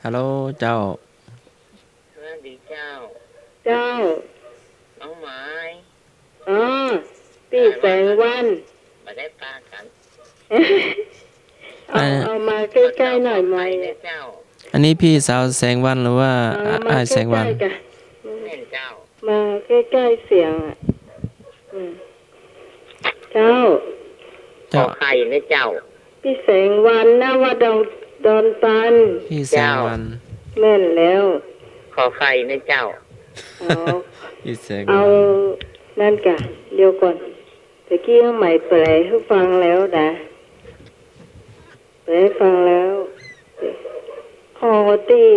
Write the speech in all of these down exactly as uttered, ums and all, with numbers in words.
ฮัลโหลเจ้า สวัสดีเจ้า เจ้า น้องไหม อ๋อ ปี้แสงวัน บ่ได้ปะกั๋น เอา อ่า เอามาใก้ๆ หน่อยไหม ขอโทษขออภัยนะเจ้า อันนี้พี่สาวแสงวันหรือว่า เอามา อ้ายแสงวัน ใก้ๆ กั๋น แม่นเจ้า มาใก้ๆ เสียงอะ อืม เจ้า เจ้า ขอไข่นะเจ้า ปี้แสงวันนะ วัดดอน ดอนตัน ปี้แสงวัน เจ้า แม่นแล้ว ขอไข่นะเจ้า อ๋อ ปี้แสงวัน เอา นั่นก่ะ เดี๋ยวก่อน ตะกี้น้องไหมแปลหื้อฟังแล้วนะ แปลหื้อฟังแล้ว ข้อตี้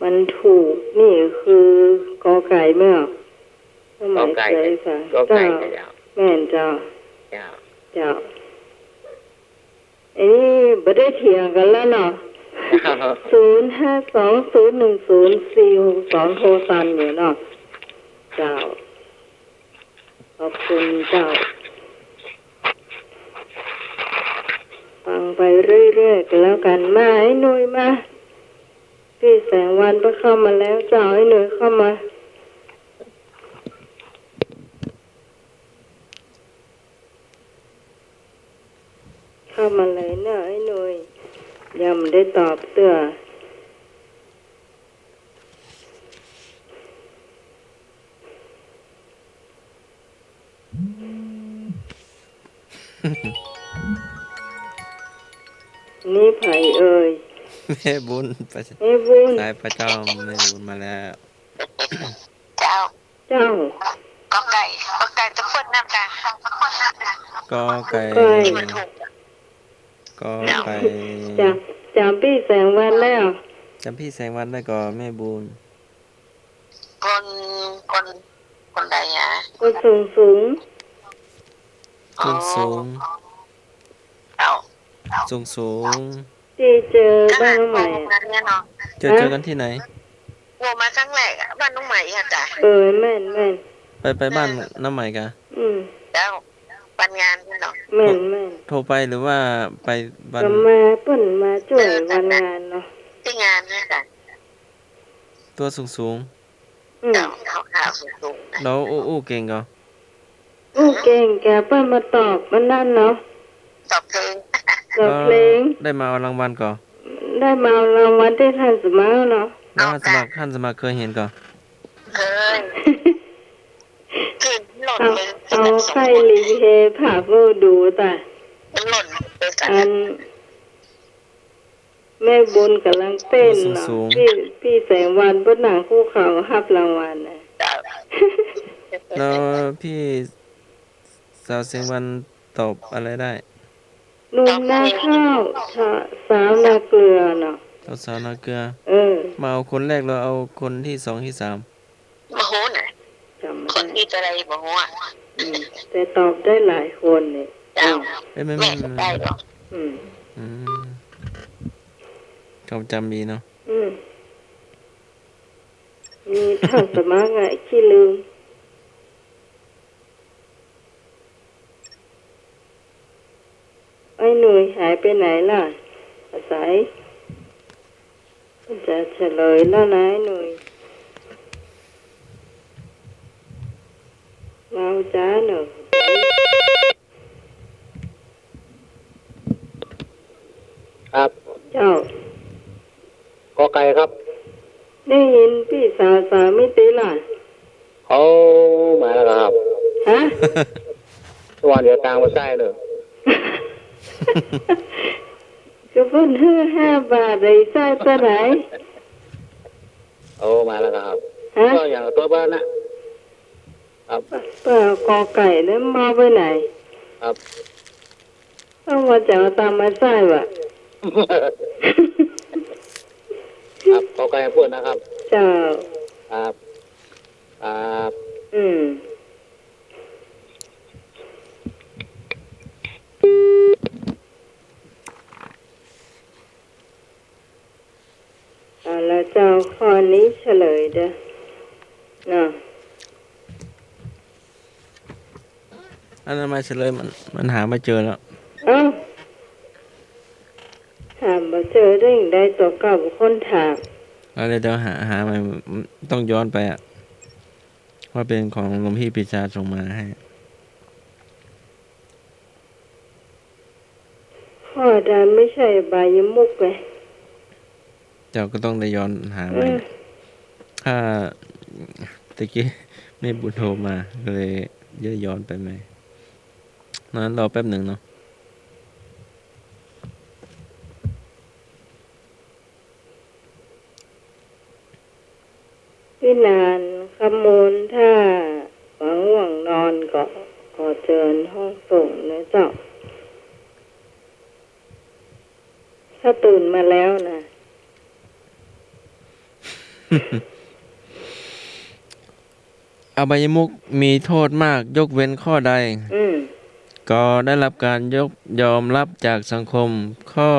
มันถูกนี่คือกอไก่ไหมอ่ะ น้องไหม กอไก่ แปลหื้อฟัง กอไก่ เจ้า นะเจ้า แม่นเจ้า เจ้า เจ้า อันนี้บ่ได้เถียงกั๋นแล้วเนาะ ครับ ศูนย์ห้าสองศูนย์หนึ่งศูนย์สี่หกสอง โทรตันอยู่เนาะ เจ้า ขอบคุณเจ้า ฟังไปเรื่อยๆ กั๋นแล้วกั๋น มา ไอ้หนุ่ยมา ปี้แสงวันก็เข้ามาแล้วเจ้า ไอ้หนุ่ยเข้ามา เข้ามาเลยเนาะไอ้หนุ่ย ยังบ่ได้ตอบเตื้อ นี่ใผเอ่ย แม่บุญ แม่บุญ สายประจำ แม่บุญมาแล้ว เจ้า เจ้า กอไก่ กอไก่จะเปิ้นนำกะ กอไก่ กอไก่ นี่มันถูก กอไก่ จ๋ำ จ๋ำปี้แสงวันแล้ว จ๋ำปี้แสงวันแล้วก่อแม่บุญ คน คน คนใดอะ คนสูงสูง คนสูง อ๋อ เจ้า สูงสูง ตี้เจอบ้านน้องไหมอะ เจอ ฮะ เจอกั๋นตี้ไหน โอ้ มาครั้งแรกอะ บ้านน้องไหมอะจ้ะ เออ แม่น แม่น ไป ไปบ้านน้องไหมก่ะ อืม เจ้า วันงานเนาะ แม่น แม่น โทรไปหรือว่าไปวัน ก็มา เปิ้นมาจ้วยวันงานเนาะ ตี้งานเนี่ยจ้ะ ตั๋วสูงสูง อืม เจ้า ขาวๆ สูงสูงนะ แล้วอู้ อู้เก่งก่อ อู้เก่งก่ะ เปิ้นมาตอบมันนั่นเนาะ ตอบเพลง ตอบเพลง เออ ได้มาเอารางวัลก่อ ได้มาเอารางวัลตี้ต้านสมัครเนาะ แล้วต้านสมัคร ต้านสมัครเคยหันก่อ เคย คือหล่น เอา เลย เอาใค่รีเพลย์ภาพมาดูตา มันหล่นเลยจ้ะ อัน แม่บุญก่ำลังเต้นเนาะ สูงๆ ปี้ ปี้แสงวันเปิ้นนั่งคุกเข่าฮับรางวัลน่ะ แล้วปี้สาวแสงวันตอบอะไรได้ หนุ่มนาข้าว สาวนาเกลือเนาะ สาวนาเกลือ เออ มาเอาคนแรก แล้วเอาคนตี้สองตี้สาม บ่ฮู้น่ะ จ๋ำบ่ได้ คนตี้เต้าใดบ่ฮู้อะ อืม แต่ตอบได้หลายคนเนี่ย เจ้า อืม เอ้ย แม่น แม่น แม่น ได้บ่ อืม อืม ความจ๋ำดีเนาะ อืม มีต้านสมัครอะ ขี้ลืม ไอ้หนุ่ยหายไปไหนล่ะ อาศัย จะเฉลยแล้วนะไอ้หนุ่ย เมาจ้าหน่อย ครับ เจ้า กอไก่ครับ ได้ยินปี้สาวสาวมิติล่ะ เขามาแล้วครับ ฮะ วันเดียวกลางมาใต้เลย ก็เปิ้นหื้อห้าบาท ได้ใส่เต้าใด โอ้ มาแล้วครับ ฮะ ก็อย่างตัวบ้านน่ะ ครับ เปิ้นเอากอไก่นั้นมาไปไหน ครับ เอามาจากตามมาใส่วะ ครับ ขอไก่เปิ้นนะครับ เจ้า ครับ ครับ อืม เอาละเจ้า ข้อนี้เฉลยเด้อ เนาะ อันนั้นมาเฉลย มัน มันหาไม่เจอแล้ว เอ้า ถาม บ่เจอได้อย่างใด เจ้าก็บ่ค้นถาม เอาเลย เดี๋ยวหา หาใหม่ ต้องย้อนไปอะ ว่าเป็นของหลวงพี่ปรีชาส่งมาให้ ข้อใดไม่ใช่อบายมุขไง เจ้าก็ต้องได้ย้อนหาใหม่ อืม ถ้าตะกี้แม่บุญโทรมา ก็เลยย้อนไปใหม่ นั้นรอแป๊บหนึ่งเนาะ พี่นานคำมูล ถ้าบ่ง่วงนอนก็ขอเจิญห้องส่งนะเจ้า ถ้าตื่นมาแล้วนะ อบายมุขมีโทษมาก ยกเว้นข้อใด อืม ก็ได้รับการยก ยอมรับจากสังคม ข้อ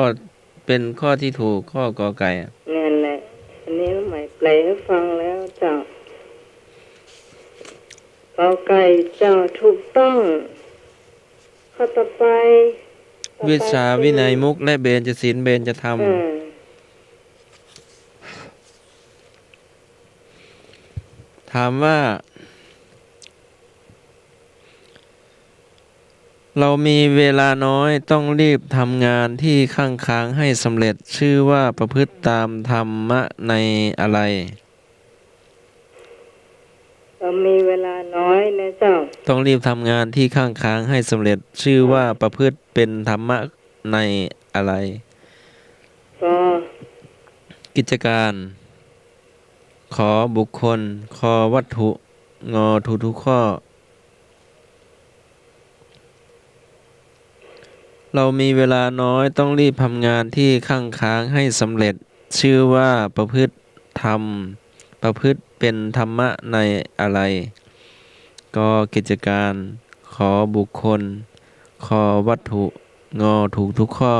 เป็นข้อที่ถูก ข้อกอไก่อะ นั่นแหละ อันนี้หมายแปลให้ฟังแล้วเจ้า กอไก่เจ้า ถูกต้อง ข้อต่อไป ต่อไป วิชา คือ วินัยมุข และเบญจศีล เบญจธรรม เออ ถามว่า เรามีเวลาน้อย ต้องรีบทำงานที่ข้างค้างให้สำเร็จ ชื่อว่าประพฤติตามธรรมะในอะไร เรามีเวลาน้อยนะเจ้า ต้องรีบทำงานที่ข้างค้างให้สำเร็จ ชื่อว่าประพฤติเป็นธรรมะในอะไร ก็ กิจการ ขอบุคคล คอวัตถุ งอทุกๆ ข้อ เรามีเวลาน้อย ต้องรีบทำงานที่ข้างค้างให้สำเร็จ ชื่อว่าประพฤติธรรม ประพฤติเป็นธรรมะในอะไร กอกิจการ ขอบุคคล คอวัตถุ งอทุกๆ ข้อ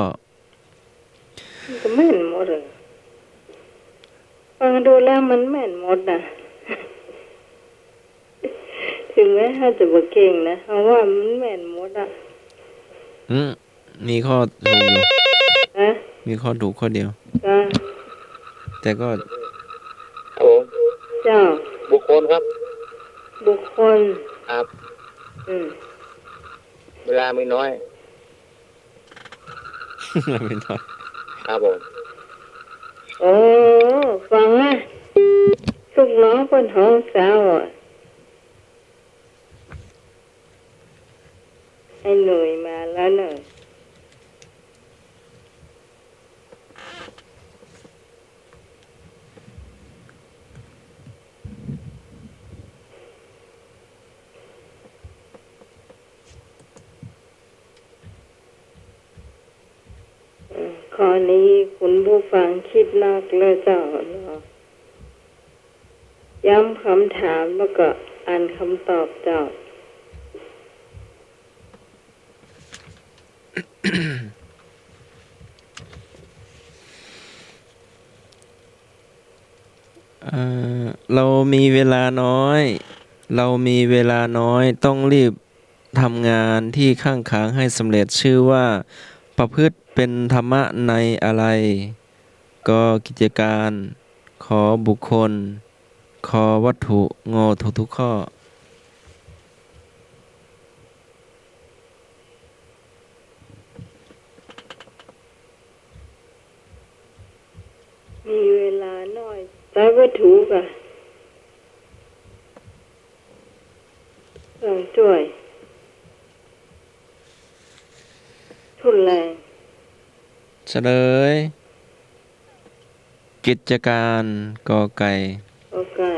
มันก็แม่นหมดเลย ฟังดูแล้วมันแม่นหมดนะ ถึงแม้เฮาจะบ่เก่งนะ เฮาว่ามันแม่นหมดอะ อืม มีข้อถูกอยู่ ฮะ มีข้อถูกข้อเดียว จ้ะ แต่ก็ ครับผม เจ้า บุคคลครับ บุคคล ครับ อืม เวลามีน้อย ครับผม โอ้ ฟังนะ ลูกน้องเปิ้นฮ้องเซ้าอะ ไอ้หนุ่ยมาแล้วเน่อ อืม ข้อนี้คุณผู้ฟังคิดนักแล้วเจ้าเนาะ ย้ำคำถามแล้วก็อ่านคำตอบเจ้า เอ่อ เรามีเวลาน้อย เรามีเวลาน้อย ต้องรีบทำงานที่ข้างค้างให้สำเร็จ ชื่อว่าประพฤติเป็นธรรมะในอะไร กอกิจการ ขอบุคคล คอวัตถุ งอทุกๆ ข้อ มีเวลาน้อย ใจ๊บ่ถูกอะ เออ จ้วย ทุนแรง เฉลย กิจการ กอไก่ กอไก่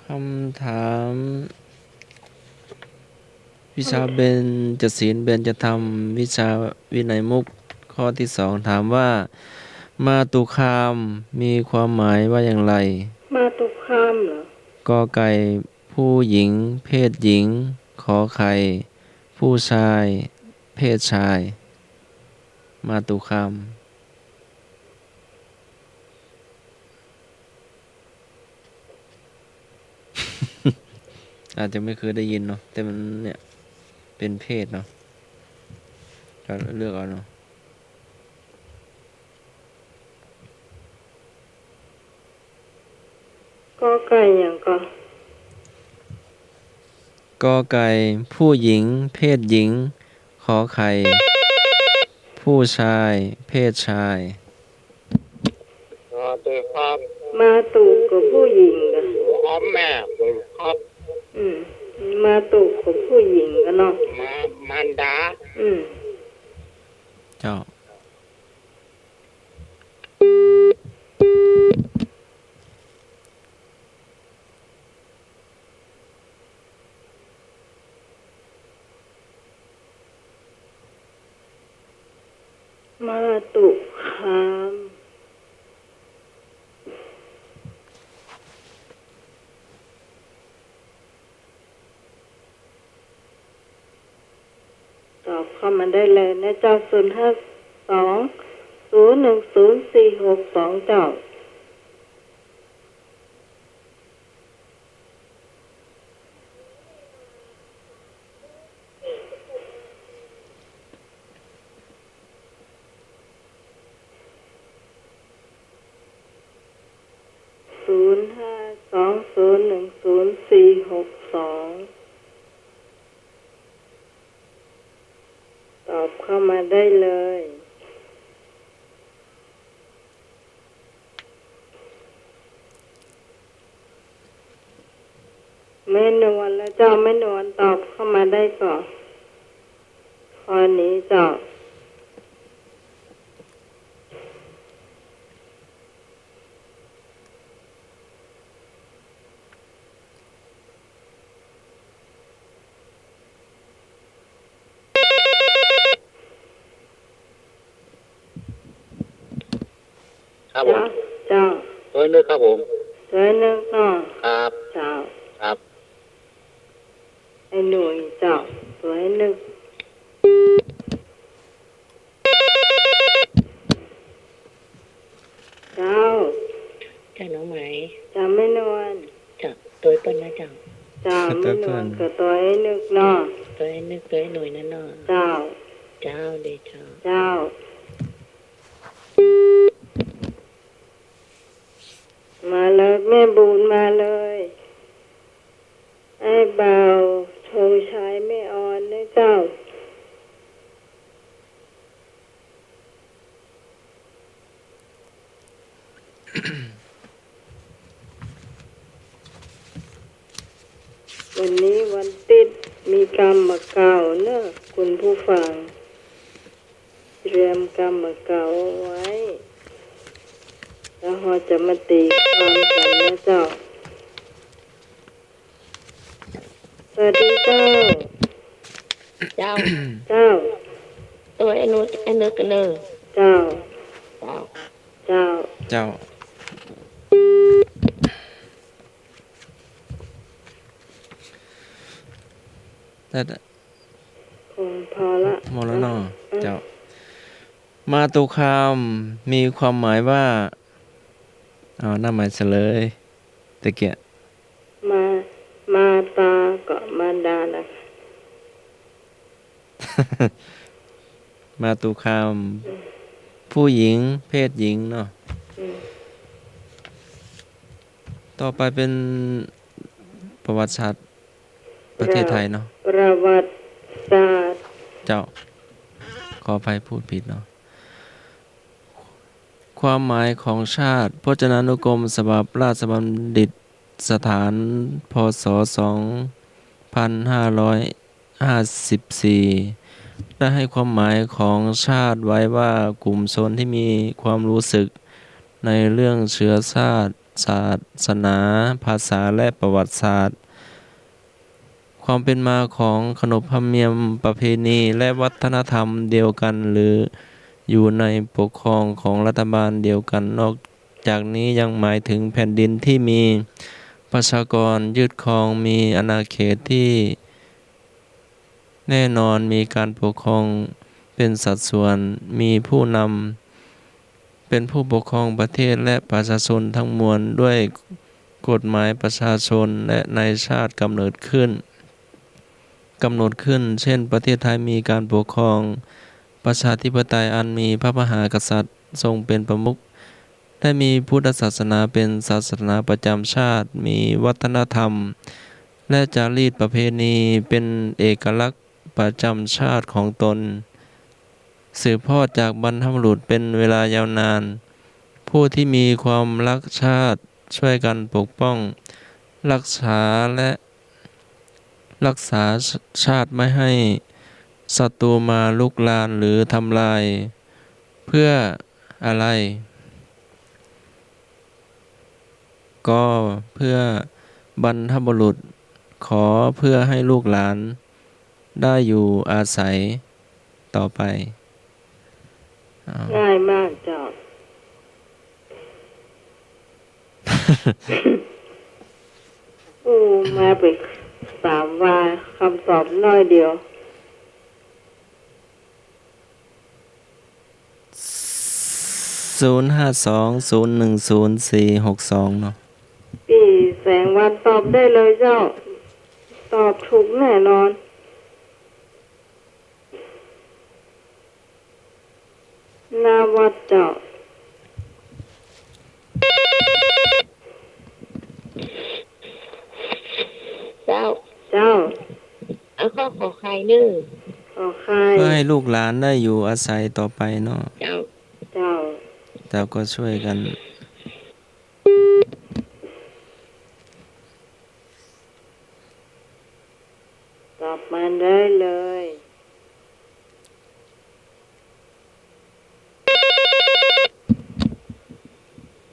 คำถาม วิชาเบญจศีล เบญจธรรม วิชาวินัยมุข ข้อที่สอง ถามว่า มาตุคาม มีความหมายว่าอย่างไร มาตุคาม เหรอ กอไก่ ผู้หญิง เพศหญิง ขอไข่ ผู้ชาย เพศชาย มาตุคาม อาจจะไม่เคยได้ยินเนาะ แต่มันเนี่ย ไป เป็นเพศเนาะ จะเลือกเอาเนาะ กอไก่หยังก่อ กอไก่ ผู้หญิง เพศหญิง ขอไข่ ผู้ชาย เพศชาย สวัสดีครับ มาตุก็ผู้หญิงก่อ อ๋อ แม่ผมครับ อืม มาตุก็ผู้หญิงก่อเนาะ มา มารดา อืม เจ้า มาตุคาม ตอบเข้ามาได้เลยนะเจ้า ศูนย์ห้าสอง ศูนย์หนึ่งศูนย์ สี่หกสอง เจ้า ศูนย์ห้าสอง ศูนย์หนึ่งศูนย์ สี่หกสอง ตอบเข้ามาได้เลย แม่นวลแล้วเจ้า แม่นวลตอบเข้ามาได้ก่อ ข้อนี้เจ้า ครับผม เจ้า เจ้า ตั๋วนึกครับผม ตั๋วนึกเนาะ ครับ เจ้า ครับ ไอ้หนุ่ยเจ้า ตั๋วนึก เจ้า เจ้าน้องไหม เจ้าแม่นวล เจ้า ตั๋วเปิ้นนะเจ้า เจ้า ตั๋วเปิ้น แม่นวลกับตั๋วไอ้นึกเนาะ ตั๋วไอ้นึก ตั๋วไอ้หนุ่ยนั่นเนาะ เจ้า เจ้า ดีเจ้า เจ้า มาเลย แม่บุญมาเลย ไอ้บ่าวธงชัย แม่ออนนะเจ้า วันนี้วันติ๊ด มีกำบ่าเก่าเนอะ คุณผู้ฟัง เตรียมกำบ่าเก่าไว้ แล้วเฮาจะมาตีความกั๋นนะเจ้า สวัสดีเจ้า เจ้า เจ้า ตั๋วไอ้นึก ไอ้นึกกันเนอะ เจ้า เจ้า เจ้า เจ้า ได้ ได้ คงพอละ หมดแล้วเนาะ อืม เจ้า มาตุคาม มีความหมายว่า เอา หน้าไม้เฉลย ตะเกียะ มา มาตากับมารดานะ มาตุคาม อืม ผู้หญิง เพศหญิงเนาะ อืม ต่อไปเป๋นประวัติศาสตร์ประเทศไทยเนาะ ประวัติศาสตร์ เจ้า ขออภัยพูดผิดเนาะ ความหมายของชาติ พจนานุกรมฉบับราชบัณฑิตยสถาน พ.ศ. สองพันห้าร้อยห้าสิบสี่ ได้ให้ความหมายของชาติไว้ว่า กลุ่มชนที่มีความรู้สึกในเรื่องเชื้อชาติ ศาสนา ภาษา และประวัติศาสตร์ ความเป็นมาของขนบธรรมเนียมประเพณีและวัฒนธรรมเดียวกัน หรืออยู่ในปกครองของรัฐบาลเดียวกัน นอกจากนี้ยังหมายถึงแผ่นดินที่มีประชากรยึดครอง มีอาณาเขตที่แน่นอน มีการปกครองเป็นสัดส่วน มีผู้นำ เป็นผู้ปกครองประเทศและประชาชนทั้งมวลด้วยกฎหมายประชาชนและในชาติกำเนิดขึ้น กำหนดขึ้น เช่น ประเทศไทยมีการปกครองประชาธิปไตยอันมีพระมหากษัตริย์ทรงเป็นประมุข ได้มีพุทธศาสนาเป็นศาสนาประจำชาติ มีวัฒนธรรม และจารีตประเพณีเป็นเอกลักษณ์ประจำชาติของตน สืบทอดจากบรรพบุรุษเป็นเวลายาวนาน ผู้ที่มีความรักชาติช่วยกันปกป้อง รักษาและ รักษาช- ชาติไม่ให้ศัตรูมารุกรานหรือทำลาย เพื่ออะไร ก็เพื่อบรรพบุรุษ ขอเพื่อให้ลูกหลานได้อยู่อาศัยต่อไป อ้าว ง่ายมากเจ้า อู้ มาไปสามวา คำตอบน้อยเดียว ศูนย์ห้าสอง ศูนย์หนึ่งศูนย์ สี่หกสอง เนาะ ปี้แสงวันตอบได้เลยเจ้า ตอบถูกแน่นอน หน้าวัดเจ้า เจ้า เจ้า เอาข้อขอไข่เน่อ ขอไข่ เพื่อให้ลูกหลานได้อยู่อาศัยต่อไปเนาะ เจ้า เจ้า เจ้าก็ช่วยกัน ตอบมาได้เลย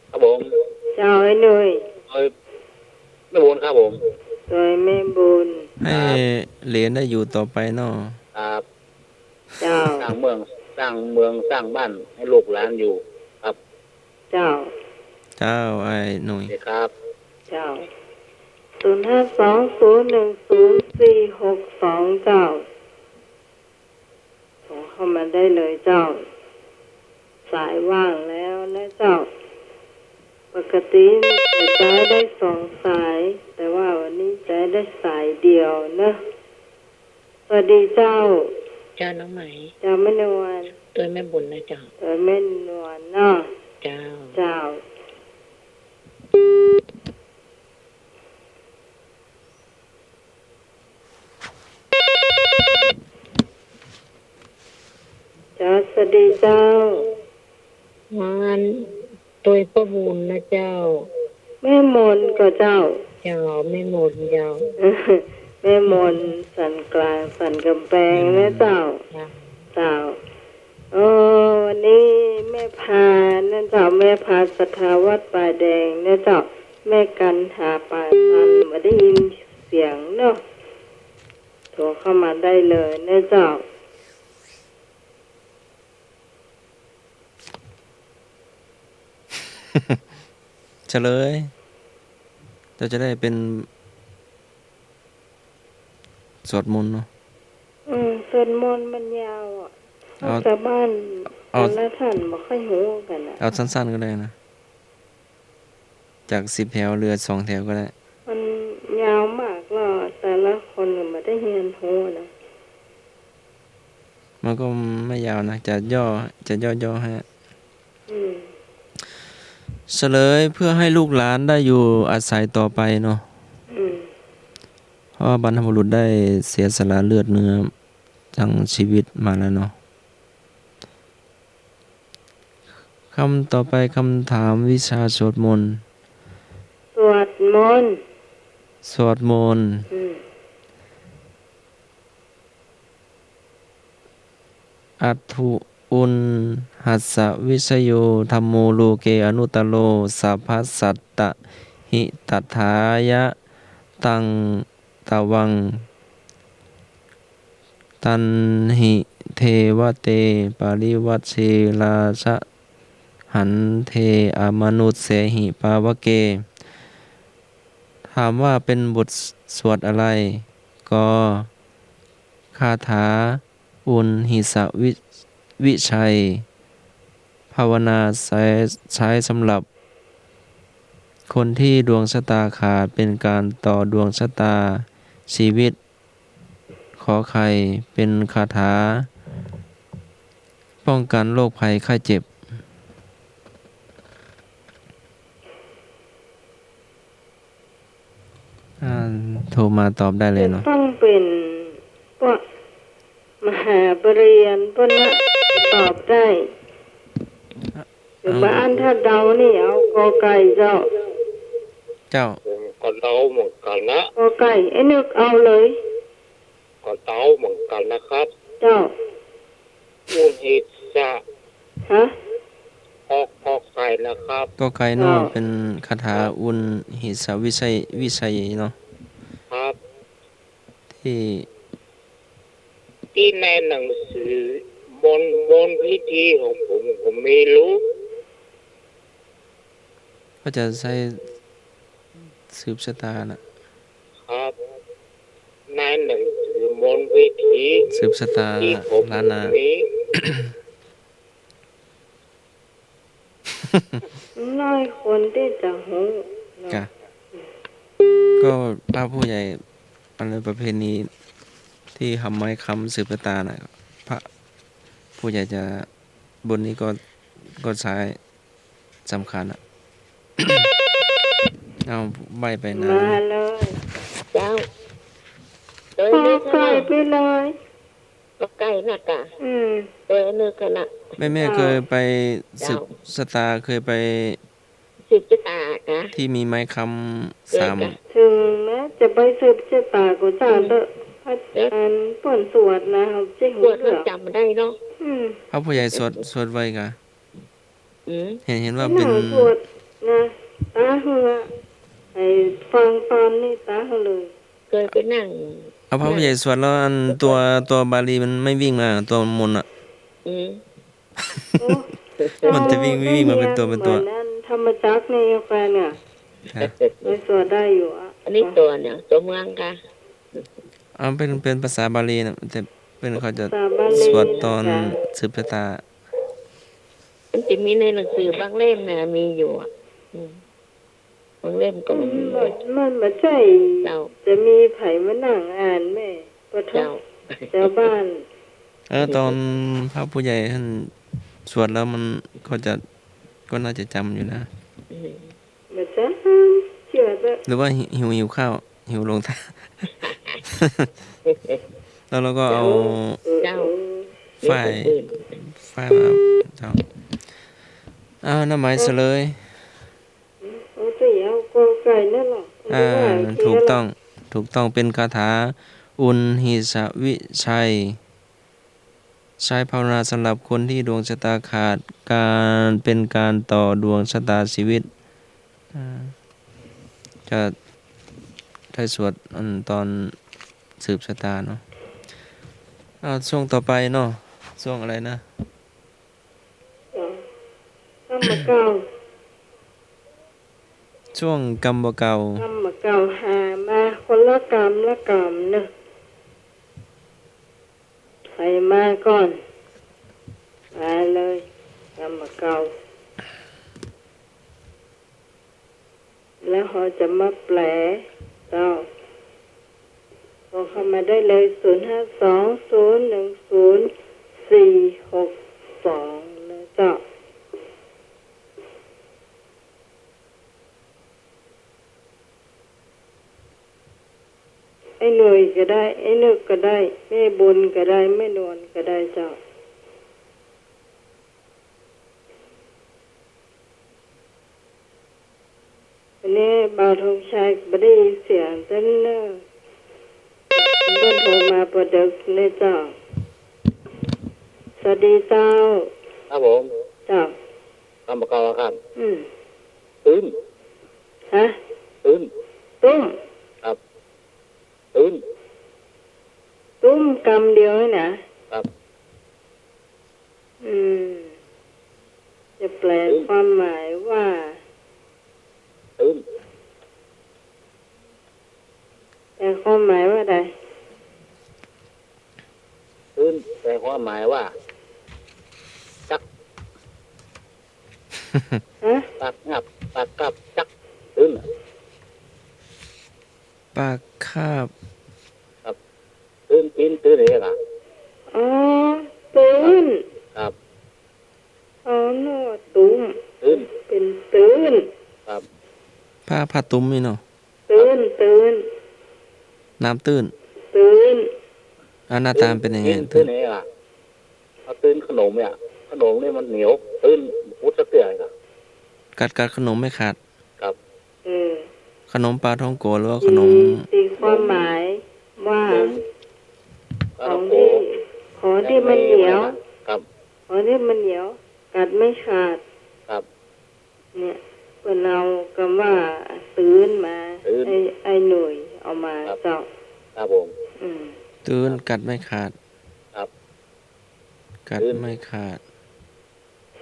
ครับผม เจ้าไอ้หนุ่ย โดยแม่บุญครับผม โดยแม่บุญ ให้ ครับ เหลนได้อยู่ต่อไปเนาะ ครับ เจ้า สร้างเมือง สร้างเมือง สร้างบ้านให้ลูกหลานอยู่ครับ เจ้า เจ้า ไอ้หนุ่ย ครับ เจ้า ศูนย์ห้าสอง ศูนย์หนึ่งศูนย์ สี่หกสอง เจ้า โทรเข้ามาได้เลยเจ้า สายว่างแล้วนะเจ้า ปกติจะใจ๊ได้สองสาย แต่ว่าวันนี้ใจ๊ได้สายเดียวนะ สวัสดีเจ้า เจ้าน้องไหม เจ้าแม่นวล โดยแม่บุญนะเจ้า โดยแม่นวลเนาะ เจ้า เจ้า เจ้า สวัสดีเจ้า งานโดยป้าบุญนะเจ้า แม่มนก็เจ้า เจ้า แม่มนเจ้า แม่มนสันกลางสันกำแปงนะเจ้า เจ้า เจ้า เออ วันนี้แม่พานะเจ้า แม่พาศรัทธาวัดป่าแดงนะเจ้า แม่กันหาป่าตัน บ่ได้ยินเสียงเนาะ โทรเข้ามาได้เลยนะเจ้า เฉลย เจ้าจะได้เป็น สวดมนต์เนาะ อืม สวดมนต์มันยาวอะ เอา ชาวบ้าน เอา แต่ละท่านบ่ค่อยฮู้กั๋นอะ เอาสั้นๆ ก็ได้นะ จากสิบแถวเหลือสองแถวก็ได้ มันยาวมากแล้ว แต่ละคนก็บ่ได้เฮียนฮู้นะ มันก็ไม่ยาวนะ จะย่อ จะย่อๆ ให้ อืม เฉลย เพื่อให้ลูกหลานได้อยู่อาศัยต่อไปเนาะ อืม เพราะว่าบรรพบุรุษได้เสียสละเลือดเนื้อทั้งชีวิตมาแล้วเนาะ คำต่อไป คำถามวิชาสวดมนต์ สวดมนต์ สวดมนต์ อืม อัฏฐุ อุณหัสสะ วิชโย ธัมโม โลเก อนุตตโร สัพพะสัตตะหิ ตถายะ ตัง ตวัง ตัณหิ เทวะเต ปริวัชเช ราชะหันเท อมนุสเสหิ ปาวะเก ถามว่าเป็นบทสวดอะไร ก คาถา อุณหิสวิ วิชัย ภาวนาใช้ ใช้สำหรับคนที่ดวงชะตาขาด เป็นการต่อดวงชะตาชีวิต ขอไข่ เป็นคาถาป้องกันโรคภัยไข้เจ็บ อ่า โทรมาตอบได้เลยเนาะ จะต้องเป๋นพวกมหาปริญญาเปิ้นนะ ตอบได้ อ่ะ เดี๋ยวมาอั้น ถ้าเดานี่เอากอไก่เจ้า เจ้า ผมก็เดาเหมือนกั๋นนะ กอไก่ ไอ้นึกเอาเลย ก็เดาเหมือนกั๋นนะครับ เจ้า อุณหิสสะ ฮะ กอ กอไก่นะครับ กอไก่เนาะ เจ้า เป๋นคาถา ครับ อุณหิสสะวิไชย วิไชยเนาะ ครับ ตี้ ตี้ในหนังสือมนต์ มนต์พิธีของผม ผมมีอยู่ ก็จะใช้สืบชะตาน่ะ ครับ ในหนังสือมนต์พิธี สืบชะตา ตี้ผม ล้านนา มี น้อยคนตี้จะฮู้เนาะ กะ ก็พระผู้ใหญ่ อันนี้ประเพณีตี้ทำไม้ค้ำสืบชะตาน่ะ พระผู้ใหญ่จะ บุญนี้ก็ ก็ใจ๊สำคัญอะ เอาใบ้ไปนะ มาเลย เจ้า กอไก่ไปเลย กอไก่น่ะกะ อืม ตัวนึกขนาด แม่ แม่ เจ้า เคยไปสืบ เจ้า ชะตา เคยไป สืบชะตากะ ตี้มีไม้ค้ำ เคยกะ สาม เถิงแม้จะไปสืบชะตาก็จ้างเต๊อะ อืม อาจารย์เปิ้นสวดนะ เฮาจะฮู้ สวด เรื่อง จำได้เนาะ อืม พระผู้ใหญ่สวด สวดไว้กะ อืม เห็น เห็นว่า ไปนั่ง เป๋น สวดนะ ต๋าหื้อ ไอ้ฟังตอนนี้ต๋าหื้อเลย เคยไปนั่ง เอาพระผู้ใหญ่สวดแล้วอันตัว ตัวบาลีมันไม่วิ่งมา ตัวมนต์อะ อืม โอ้ มันจะวิ่ง วิ่งมาเป็นตัว เป็นตัว เหมือนอันธรรมจักรนี่แฟนเนี่ย ฮะ ไม่สวดได้อยู่อะ อันนี้ตัวเนี่ย ตัวเมืองกะ เอาเป๋น เป๋นภาษาบาลีน่ะ แต่เป๋นเขาจะ ภาษาบาลี สวดตอน น่ะ สืบชะตา มันจะมีในหนังสือบางเล่มนะ มีอยู่อะ อืม บางเล่มก็มี อืม มัน มันบ่ใจ้ เจ้า จะมีใผมานั่งอ่านแม่ ปะโถ เจ้า ชาวบ้าน เออ ตอนพระผู้ใหญ่ท่านสวดแล้วมันก็จะ ก็น่าจะจำอยู่นะ อืม บ่จำ เชื่อเถอะ หรือว่าหิว หิวข้าว หิวหลวงตา แล้วเราก็เอา เจ้า เออ เจ้า ฝ้าย เดี๋ยวคนอื่น ฝ้ายมา เจ้า เอาหน้าไม้เสลย เอาแต่เอากอไก่นั่นแหละ อ่า ถูกต้อง ถูกต้อง เป็นคาถา อุณหิสวิไชย ใช้ภาวนาสำหรับคนที่ดวงชะตาขาด การ เป็นการต่อดวงชะตาชีวิต อ่า จะได้สวดอันตอนสืบชะตาเนาะ เอาช่วงต่อไปเนาะ ช่วงอะไรนะ กรรมเก่า ช่วงกรรมเก่า กรรมเก่า หามาคนละกรรมละกรรมเนอะ ใผมาก่อน มาเลย กรรมเก่า แล้วเฮาจะมาแปล เจ้า โทรเข้ามาได้เลย ศูนย์ห้าสอง ศูนย์หนึ่งศูนย์ สี่หกสอง นะเจ้า ไอ้หน่วยก็ได้ ไอ้นึกก็ได้ แม่บุญก็ได้ แม่นวลก็ได้เจ้า วันนี้บ่าวธงชัยบ่ได้ยินเสียงเต้นเนอะ เปิ้นโทรมาปอดึกเลยเจ้า สวัสดีเจ้า ครับผม เจ้า กรรมเก่าครับ อืม ตุ้ม ฮะ ตุ้ม ตุ้ม ครับ ตุ้ม ตุ้มกำเดียวนี่นะ ครับ อืม จะแปล ตุ้ม ความหมายว่า ตุ้ม แปลความหมายว่าใด ตุ้ม แปลความหมายว่า จัก ฮะ ปากงับ ปากกับ จัก ตุ้ม ปากคาบ ครับ ตุ้ ตื้น ตื้น ตื้นเองอะ อ๋อ ตื้น ครับ อ๋อ นึกว่าตุ้ม ตื้น เป๋นตื้น ครับ ผ้า ผ้าตุ้มนี่เนาะ ตื้น ตื้น น้ำตื้น ตื้น อ่ะ หน้าตามันเป๋นยังไง ตื้น ตื้น ตื้นเองอะ เอาตื้นขนมเนี่ย ขนมนี่มันเหนียว ตื้น ปุดสักเตื้ออะ กัด กัดขนมไม่ขาด ครับ เออ ขนมปาท่องโก๋หรือว่าขนม ตี ตีความหมายว่า ขนม ของตี้ ของตี้มันเหนียว ครับ ของตี้มันเหนียว กัดไม่ขาด ครับ เนี่ย เปิ้นเอากำว่าตื้นมา ตื้น ไอ้ ไอ้หนุ่ยเอามา ครับ เจ้า ครับผม อืม ตื้น กัดไม่ขาด ครับ กัด ตื้น ไม่ขาด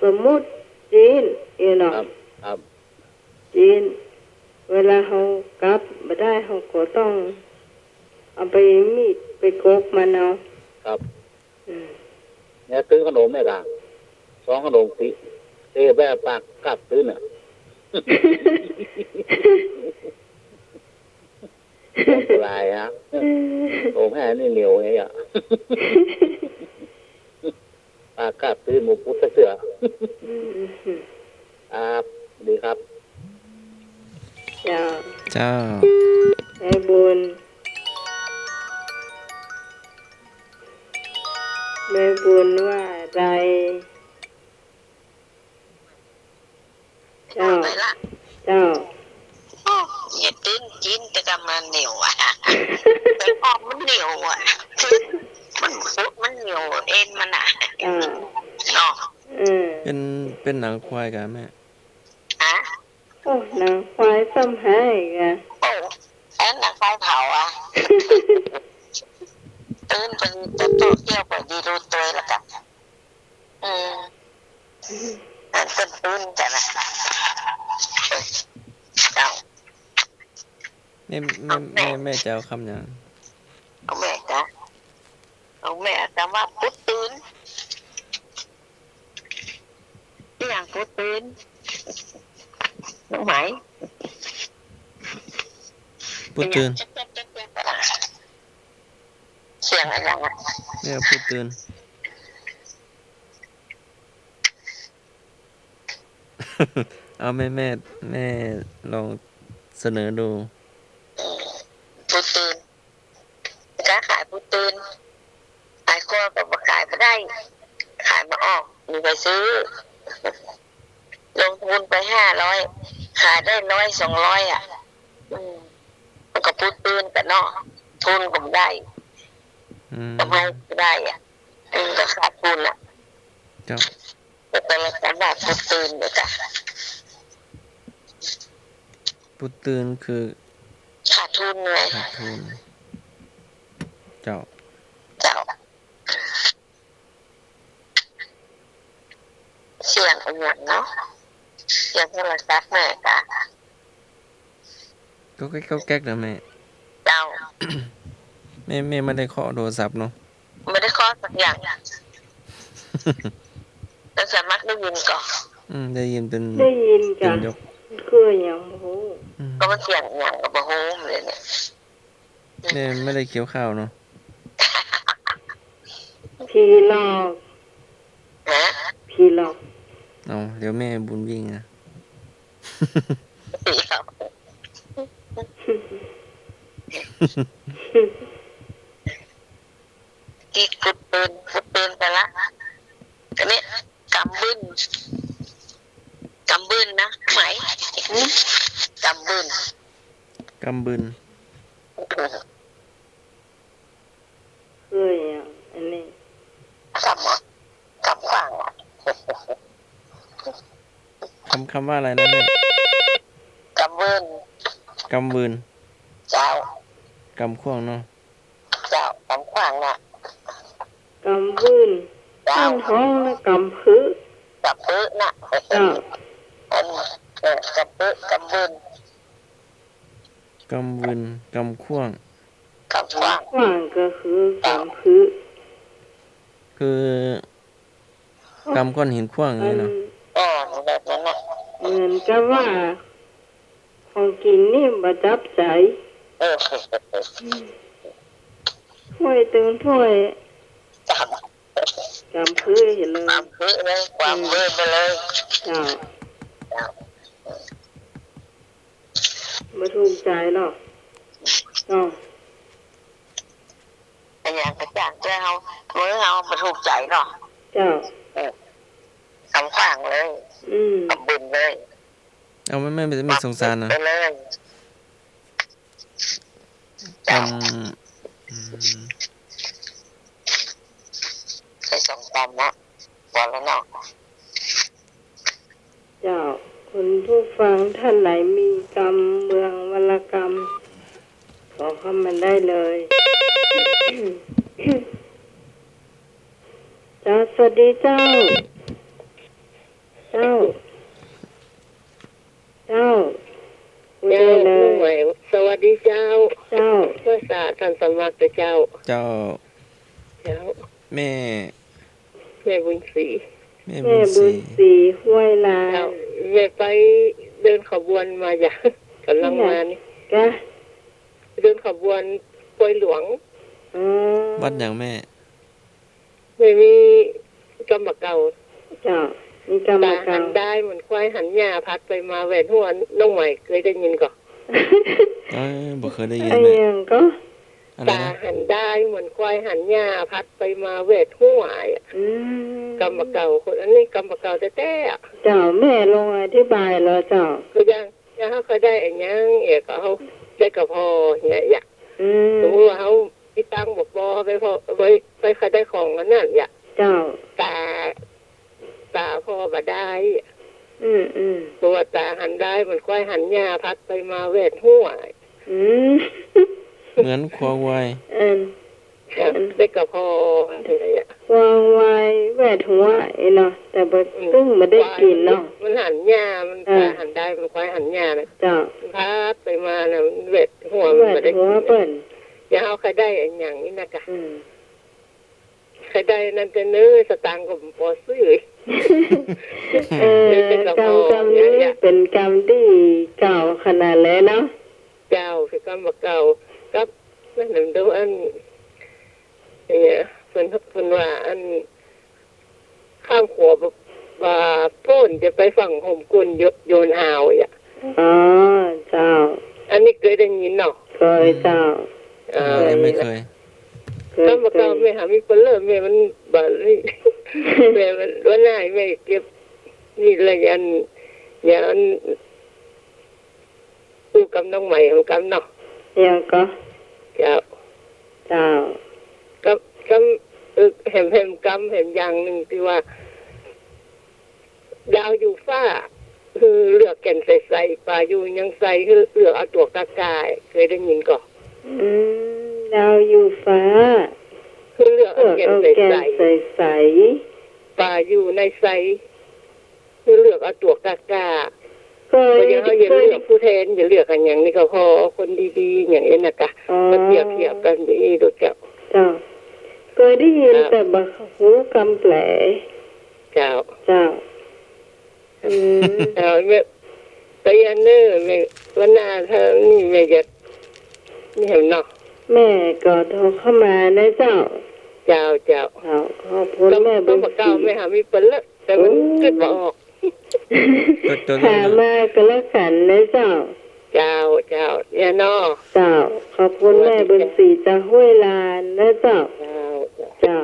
สมมุติจีน เอ๋เนาะ ครับ ครับ จีน เวลาเฮากัดบ่ได้ เฮาก็ต้องเอาไปมีดไปกกมันเอา ครับ อืม เนี่ย ตื้นขนมเนี่ยก่ะ ซองขนมตี้ เตะแบบปากกัดตื้นน่ะ อันตรายฮะ อืม โอ้ แม่นี่เหนียวไงอะ ปากกัดตื้น บ่ปุดสักเตื้อ อืม ครับ ดีครับ เจ้า เจ้า แม่บุญ แม่บุญว่าอะไร เจ้า ไปละ เจ้า โอ้ เยียะตื้นจีนแต่กำมันเหนียวอะ แต่กำมันเหนียวอะ มัน มันเหนียวเอ็นมันอะ อ่า เนาะ อืม เป๋น เป๋นหนังควายก่ะแม่ ฮะ โอ้ หนังควายซ้ำหายก่ะ โอ้ อันหนังควายเผาอะ ตื้นไปโต๊ะเกี้ยวไปดีรู้ตวยแล้วก่ะ อืม อันตื้นๆ จ้ะนะ เจ้า แม่ แม่ แม่ แม่จะเอากำหยัง เอาแม่จ๊ะ เอาแม่กำว่าปุ๊ดตื่น อะหยังปุ๊ดตื่น น้องไหม ปุ๊ดตื่น เสียงอะหยังอะ แม่ปุ๊ดตื่น เอาแม่ แม่ แม่ลองเสนอดู ปุ๊ดตื่น กล้าขายปุ๊ดตื่น ขายครัวก็บ่ขายบ่ได้ ขายบ่ออก มีใผซื้อ ลงทุนไปห้าร้อย ขายได้ร้อยสองร้อยอะ อืม มันก็ปุ๊ดตื่นกั๋นเนาะ ทุนก็บ่ได้ อืม กำไรบ่ได้อะ อืม ก็ขาดทุนอะ เจ้า แต่ละจังหวัดปุ๊ดตื่นเนี่ยจ้ะ ปุ๊ดตื่นคือ ขาดทุนไง ขาดทุน เจ้า เจ้า เสียงอะหยังเนาะ เสียงโทรศัพท์แม่กะ ก๊อกแก๊กก๊อกแก๊กนะแม่ เจ้า แม่ แม่ไม่ได้เคาะโทรศัพท์เนาะ ไม่ได้เคาะสักอย่าง แต่ส่วนมากได้ยินก่อ อืม ได้ยินเป๋น ได้ยินจ้ะ เป๋นยก คืออะหยังบ่ฮู้ อืม ก็มันเสียงอะหยังก็บ่ฮู้เลยเนี่ย แม่ไม่ได้เคี้ยวข้าวเนาะ ผีหลอก ฮะ ผีหลอก เอา เดี๋ยวแม่บุญวิ่งนะ ผีหลอก กี้ปุ๊ดตื่น ปุ๊ดตื่นไปละ อันนี้ กำบึ้น กำบึ้นนะ ไหม หืม กำบึ้น กำบึ้น คืออะหยังอันนี้ กำ กำขว้างอะ กำ กำว่าอะไรนะแม่ กำบึ้น กำบึ้น เจ้า กำขว้างเนาะ เจ้า กำขว้างน่ะ กำบึ้น เจ้า บ้านฮ้องนะ กำพึ กำพึน่ะ เจ้า อัน เออ กำพึ กำบึ้น กำบึ้น กำขว้าง กำขว้าง กำขว้างก็คือกำพึ คือ กำก้อนหินขว้างอย่างนี้เนาะ เออ แบบนั้นน่ะ เหมือนกับว่า ของกิ๋นนี่บ่จับใจ๋ เออ อืม ถ้วยตึงถ้วย กำ กำพื้นเหียเลย กำพื้นเลย กำพื้นไปเลย เจ้า เจ้า บ่ถูกใจ๋เนาะ เนาะ อะหยังกระจ่างแจ้งเฮา เมื่อเฮาบ่ถูกใจ๋เนาะ เจ้า เออ กำขว้างเลย อืม กำบึนเลย เอา มัน มัน มันสงสารนะ ไปเลย กำ อืม ไปสองกำเนาะ พอแล้วเนาะ เจ้า คุณผู้ฟังท่านไหนมีกำเมืองวรรณกรรม ขอเข้ามาได้เลย เจ้า สวัสดีเจ้า เจ้า เจ้า เจ้า สวัสดีเจ้า เจ้า ภาษาท่านสมัครเจ้า เจ้า เจ้า แม่ แม่บุญศรี แม่บุญศรี แม่บุญศรี ห้วยลาน เจ้า แม่ไปเดินขบวนมาจ้ะ ก่ำลังมานี่ กะ เดินขบวนปอยหลวง อ๋อ วัดหยังแม่ แม่มีกำบ่าเก่า เจ้า มีกำบ่าเก่า ต๋าหันด้ายเหมือนควายหันหญ้า พัดไปมาแหวดหัว น้องใหม่เกยได้ยินก่อ เอ้ย บ่เกยได้ยิน อะหยังก่อ อะไรนะ ต๋าหันด้ายเหมือนควายหันหญ้า พัดไปมาแหวดหัวอะ อืม กำบ่าเก่า คนอันนี้กำบ่าเก่าแต๊ๆ อะ เจ้า แม่ลองอธิบายแล้วเจ้า ก็ยัง ยังเฮาเคยได้อะหยัง เอ๋ย ก็เฮาได้กะผ่อเนี่ย อย่าง อืม สมมุติว่าเฮามีตังค์บ่ปอ ไปผ่อ ไป ไปขายได้ของอันนั้น อย่าง เจ้า ต๋า ต๋าผ่อบ่าด้าย อืม อืม เพราะว่าต๋าหันด้ายเหมือนควายหันหญ้า พัดไปมาแหวดหัว อืม เหมือนควาย อืม ครับ ได้กะผ่อ ควายแหวดหัว เอ๋ยเนาะ แต่บ่ อืม ตึงบ่ได้กิ๋นเนาะ ควายมันหันหญ้า มัน เออ หันด้าย มันควายหันหญ้านะ เจ้า มันพัดไปมานะ มันแหวดหัว มันบ่ได้กิ๋น แหวดหัวเปิ้น ยังเฮาเคยได้อะหยังนี่นะกะ อืม เคยได้นั่นแต่เน้อ สตางค์ก็บ่ปอซื้อ เออ ได้กะผ่อ กำ กำนี้ เนี่ย เป๋นกำตี้เก่าขนาดเลยเนาะ เจ้า เป๋นกำบ่าเก่า กับ นั่นน่ะ ดูอัน เนี่ย เปิ้น เปิ้นว่าอัน ข้างขัวบ่ บ่าโป๊นจะไปฝั่งโฮมกุน โย โยนหาวอ่ะ อ๋อ เจ้า อันนี้เกยได้ยินเนาะ เกยเจ้า เออ แม่ไม่เคย เกย กำบ่าเก่า เกย แม่หามีเปิ้นเล่อ แม่มันบ่า แม่มันวันหน้าแม่เก็บ นี่ละ อัน อัน อู้กำน้องใหม่ของกำเนาะ เดี๋ยวก่อ เจ้า เจ้า กำ กำ เออ แหม แหมกำ แหมอย่างนึ่งตี้ว่า ดาวอยู่ฟ้า หื้อเลือกแก่นใสๆ ป๋าอยู่ยังใส หื้อเลือกเอาตั๋วก้าๆ เกยได้ยินก่อ อืม ดาวอยู่ฟ้า หื้อเลือกเอาแก่นใสๆ เลือกเอาแก่นใสๆ ป๋าอยู่ในใส หื้อเลือกเอาตั๋วก้าๆ ก็ ก็ยัง เฮาอย่าเลือกผู้แทน อย่าเลือกอะหยังนี่ก็ผ่อ เอาคนดีๆ อย่างนี้นะกะ อ๋อ ก็เปรียบเทียบกั๋นดี ดูเจ้า เจ้า เกยได้ยิน เจ้า แต่บ่ฮู้กำแปล เจ้า เจ้า อืม เจ้า แม่ ไปอันเน้อ แม่ วันหน้าถ้านี่แม่จะ นี่แหมเนาะ แม่ก็โทรเข้ามานะเจ้า เจ้า เจ้า เจ้า ขอบคุณแม่บุญศรี กำบ่าเก่า แม่หามีเปิ้นเล่อ แต่มัน โอ้ กึ๊ดบ่ออก จด จด หามาก็แล้วกั๋นนะเจ้า เจ้า เจ้า เนี่ยเนาะ เจ้า ขอบคุณแม่บุญศรีจากห้วยลานนะเจ้า เจ้า เจ้า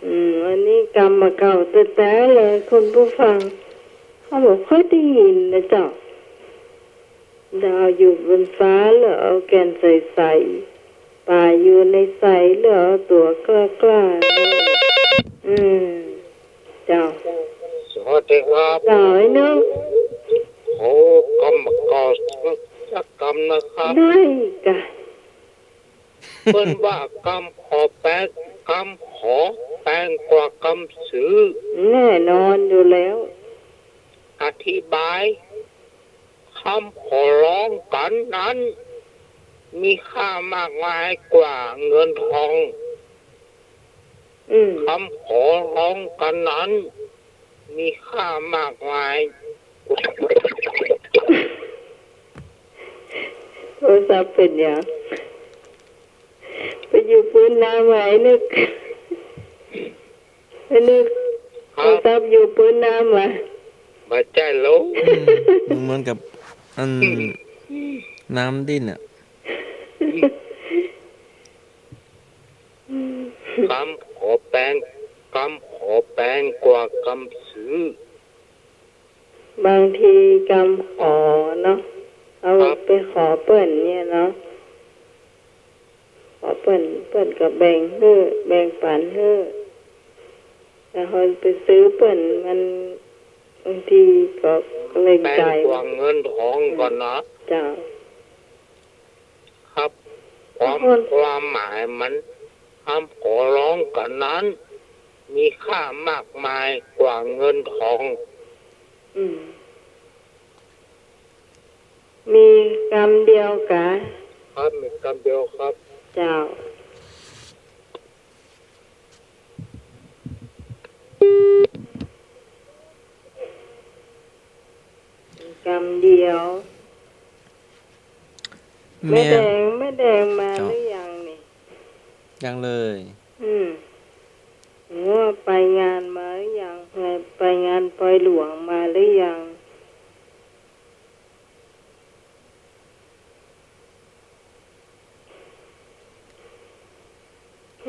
อืม อันนี้กำบ่าเก่าแต๊ๆ เลย คุณผู้ฟัง เฮาบ่ค่อยได้ยินนะเจ้า ดาวอยู่บนฟ้า เลือกเอาแก่นใสๆ ป๋าอยู่ในใส เลือกเอาตั๋วกล้าๆ อืม เจ้า สวัสดีครับ เจ้าไอ้นก โอ้ กำบ่าเก่าสักกำนะครับ ได้กะ เปิ้นว่ากำขอแปง กำขอแปงกว่ากำสือ แน่นอนอยู่แล้ว อธิบาย กำขอร้องกั๋นนั้น มีค่ามากมายกว่าเงินทอง อืม กำขอร้องกั๋นนั้น มีค่ามากมาย โทรศัพท์เป๋นหยัง ไปอยู่ปื๊นน้ำมา ไอ้นึก ไอ้นึก ครับ โทรศัพท์อยู่ปื๊นน้ำมา บ่ใจ้แล้ว อืม เหมือนกับ อัน น้ำดิ้นอะ กำขอแปง กำขอแปงกว่ากำซื้อ บางทีกำขอเนาะ เอา ครับ ไปขอเปิ้นเนี่ยเนาะ ขอเปิ้น เปิ้นก็แบ่งหื้อ แบ่งปันหื้อ แต่เฮาไปซื้อเปิ้น มันบางทีก็เกรงใจ๋ แปงกว่าเงินทองก่อนนะ เจ้า ครับ ความ ความหมายมัน คำขอร้องกั๋นนั้น มีค่ามากมายกว่าเงินทอง อืม มีกำเดียวกา ครับ มีกำเดียวครับ เจ้า กำเดียว แม่ แม่แดง แม่แดงมา เจ้า หรือยังนี่ ยังเลย อืม โอ้ ไปงานมาหรือยัง ไปงานปอยหลวงมาหรือยัง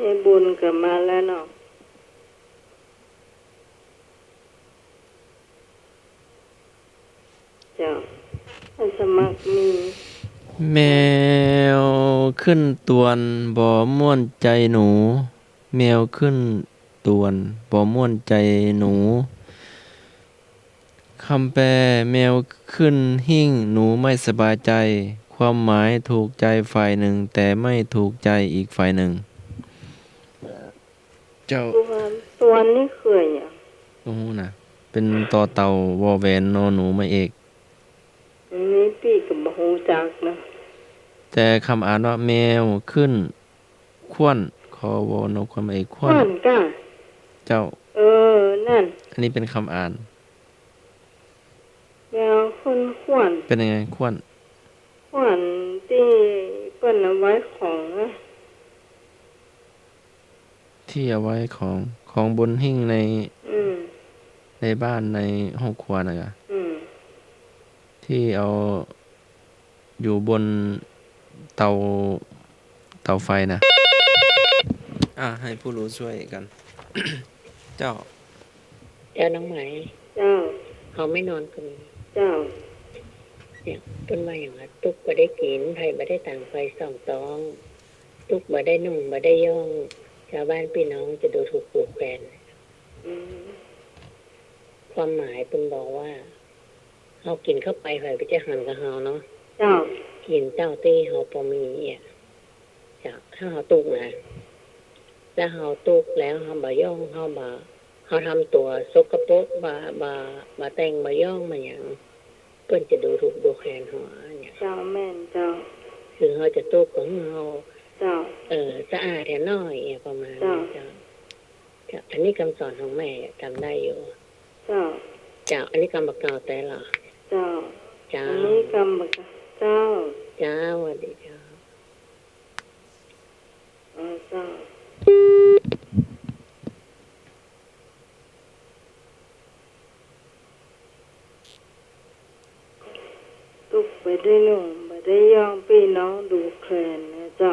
ยายบุญก็มาแล้วเนาะ เจ้า อาสาสมัครมี แมวขึ้นตวนบ่ม่วนใจ๋หนู แมวขึ้นตวนบ่ม่วนใจ๋หนู คำแปล แมวขึ้นหิ้งหนูไม่สบายใจ ความหมายถูกใจฝ่ายหนึ่ง แต่ไม่ถูกใจอีกฝ่ายหนึ่ง เจ้า ตวน ตวนนี่คืออะหยัง บ่ฮู้นะ เป๋นตอเต่า วอแหวน นอหนู ไม้เอก อันนี้ปี้ก็บ่ฮู้จักนะ แต่คำอ่านว่าแมวขึ้น ข้วน คอวอนอข้วน ไม้เอก ข้วน ข้วนก้า เจ้า เออ นั่น อันนี้เป๋นคำอ่าน แมวขึ้นข้วน เป๋นยังไง ข้วน ข้วนตี้เปิ้นเอาไว้ของนะ ที่เอาไว้ของ ของบนหิ้งใน อืม ในบ้าน ในห้องครัวน่ะกะ อืม ที่เอาอยู่บนเตา เตาไฟน่ะ อ่ะ หื้อผู้ฮู้จ้วยกั๋น เจ้า เจ้าน้องไหม เจ้า เฮาไม่นอนกัน เจ้า เนี่ย เปิ้นว่าหยังวะ ตุ๊กบ่ได้กิ๋น ไผบ่ได้ตางไฟส่องตอง ตุ๊กบ่ได้นุ่ง บ่ได้ย่อง จาวบ้านปี้น้องจะดูถูกดูแคลน อืม ความหมายเปิ้นบอกว่า เฮากิ๋นเข้าไป ไผบ่จะหันกับเฮาเนาะ เจ้า กิ๋นเต้าตี้เฮาปอมีอะ เจ้า ถ้าเฮาตุ๊กนะ แล้วเฮาตุ๊กแล้วเฮาบ่ย่อง เฮาบ่ เฮาทำตั๋วสกปรก บ่ บ่ บ่แต่ง บ่ย่อง บ่หยัง เปิ้นจะดูถูกดูแคลนเฮาอะเนี่ย เจ้า แม่นเจ้า คือเฮาจะตุ๊กก็หื้อเฮา เจ้า เออ สะอาดแหน่หน้อยอะ ประมาณนี้ เจ้า เจ้า เจ้า อันนี้กำสอนของแม่จำได้อยู่ เจ้า เจ้า อันนี้กำบ่าเก่าแต๊เหรอ เจ้า เจ้า อันนี้กำบ่าเก่า เจ้า เจ้า สวัสดีเจ้า เออ เจ้า ตุ๊กบ่ได้นุ่ง บ่ได้ย่อง ปี้น้องดูแคลนนะเจ้า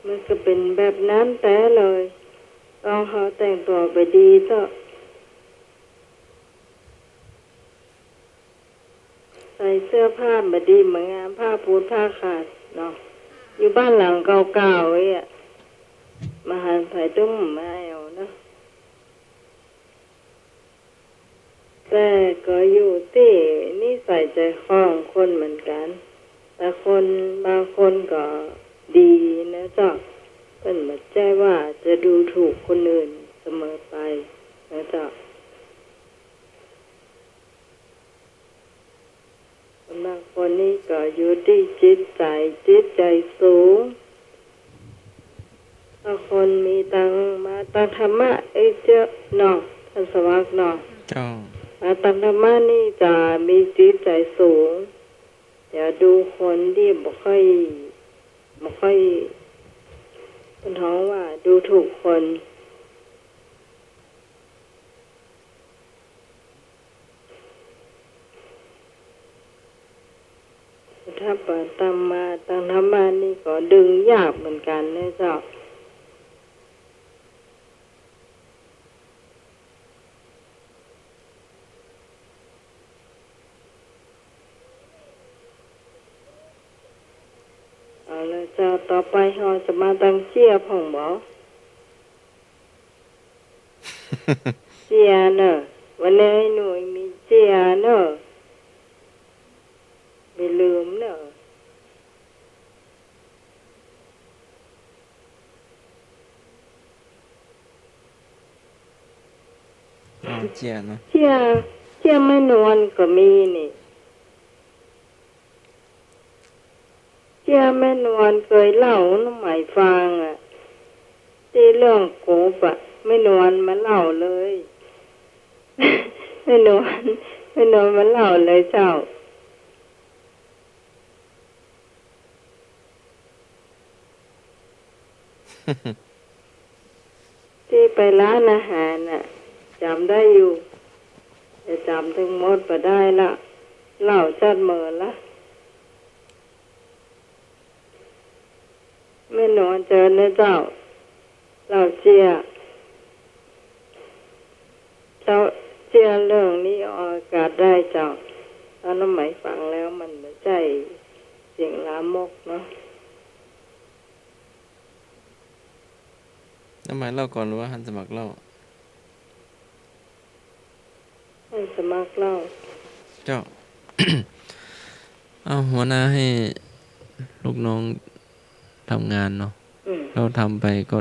มันก็เป๋นแบบนั้นแต๊เลย ต้องเฮาแต่งตั๋วบ่ดีเจ้า ใส่เสื้อผ้าบ่ดีบ่งาม ผ้าปูดผ้าขาดเนาะ อยู่บ้านหลังเก่าๆ เอี้ย บ่หันใผตุ๊กมาแอ่วเนาะ แต่ก็อยู่ตี้นิสัยใจ๋คอของคนเหมือนกั๋น แต่คนบางคนก็ดีนะเจ้า เปิ้นบ่ใจ้ว่าจะดูถูกคนอื่นเสมอไปนะเจ้า บางคนนี่ก็อยู่ตี้จิตใจ๋ จิตใจ๋สูง บางคนมีตังค์ มาตังธรรมะ เอ้ย เจ้าเนาะ ต้านสมัครเนาะ เจ้า มาตังธรรมะนี่จะมีจิตใจ๋สูง จ จะดูคนตี้บ่ค่อย บ่ค่อย เปิ้นฮ้องว่าดูถูกคน ถ้าบ่ตังมา ตังธรรมะนี่ก็ดึงยากเหมือนกั๋นนะเจ้า เอาละเจ้า ต่อไปเฮาจะมาตังเจียพ่องบ่ เจียเน่อ วันนี้หนูมีเจียเน่อ บ่าลืมเน่อ อ๋อ เจียเนาะ เจีย เจียแม่นวลก็มีนี่ เจียแม่นวลเกยเล่าน้องไหมฟังอะ ตี้เรื่องกบอะ แม่นวลมาเล่าเลย แม่นวล แม่นวลมาเล่าเลยเจ้า ตี้ไปร้านอาหารน่ะ จ๋ำได้อยู่ แต่จ๋ำตึงหมดบ่ได้ละ เล่าจัดเมินละ แม่นวลเจิญนะเจ้า เล่าเจีย เจ้า เจียเรื่องนี้ออกอากาศได้เจ้า ถ้าน้องไหมฟังแล้วมันบ่ใจ้เสียงลามกเนาะ น้องไหมเล่าก่อนหรือว่าหันสมัครเล่า หันสมัครเล่า เจ้า เอ้า หัวหน้าหื้อลูกน้องทำงานเนาะ อืม เฮาทำไปก็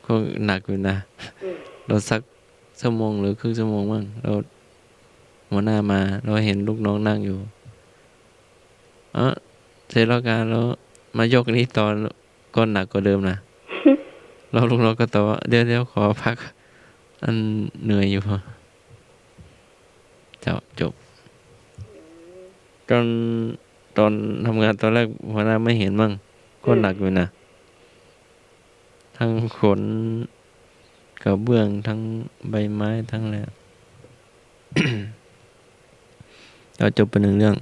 ก็หนักอยู่นะ อืม เฮาสัก ชั่วโมงหรือครึ่งชั่วโมงมั้ง แล้วหัวหน้ามา แล้วเห็นลูกน้องนั่งอยู่ เอ้อ เสร็จแล้วกา แล้วมายกนี้ต่อ ก็หนักกว่าเดิมนะ แล้วลูกน้องก็ตอบว่า เดี๋ยว เดี๋ยว ขอพัก อันเหนื่อยอยู่ เจ้า จบ ตอน ตอนทำงานตอนแรกหัวหน้าไม่เห็นมั้ง ก็หนักอยู่นะ อืม ทั้งขนกระเบื้อง ทั้งใบไม้ ทั้งอะไรอะ แล้วจบไปหนึ่งเรื่อง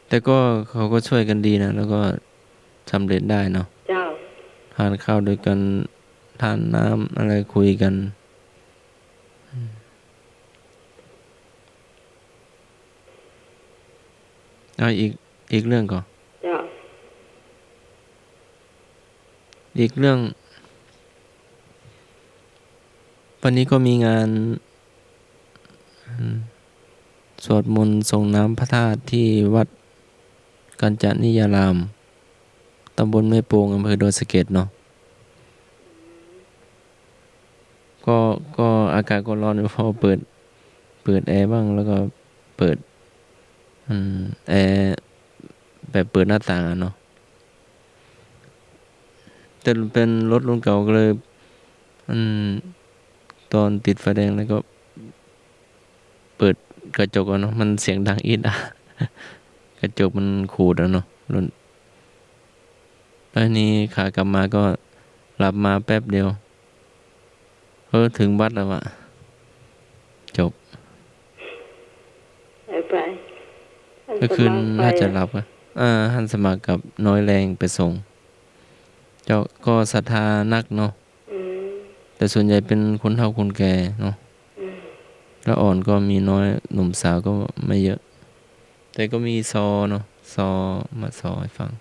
แต่ก็เขาก็ช่วยกันดีนะ แล้วก็สำเร็จได้เนาะ เจ้า ทานข้าวด้วยกัน ทานน้ำอะไร คุยกัน อืม เอาอีก อีกเรื่องก่อน เจ้า อีกเรื่อง วันนี้ก็มีงาน อืม สวดมนต์ส่งน้ำพระธาตุที่วัดกัญจนิยาราม ตำบลแม่โป่ง อำเภอดอยสะเก็ดเนาะ ก็ ก็อากาศก็ร้อนอยู่ พอเปิด เปิดแอร์บ้าง แล้วก็เปิด อืม แอร์แบบเปิดหน้าต่างอะเนาะ แต่เป๋นรถรุ่นเก่าก็เลย อืม ตอนติดไฟแดงแล้วก็เปิดกระจกอะเนาะ มันเสียงดังอีดอะ กระจกมันขูดอะเนาะ รถ แล้วนี้ขากลับมาก็หลับมาแป๊บเดียว เออ ถึงวัดแล้วอะ จบ ไปไป หัน เมื่อคืน สมัครไป น่าจะหลับอะ อ่า หันสมัครกับน้อยแรงไปส่ง เจ้า ก็ศรัทธานักเนาะ อืม แต่ส่วนใหญ่เป็นคนเฒ่าคนแก่เนาะ อืม แล้วอ่อนก็มีน้อย หนุ่มสาวก็ไม่เยอะ แต่ก็มีซอเนาะ ซอมาซอให้ฟัง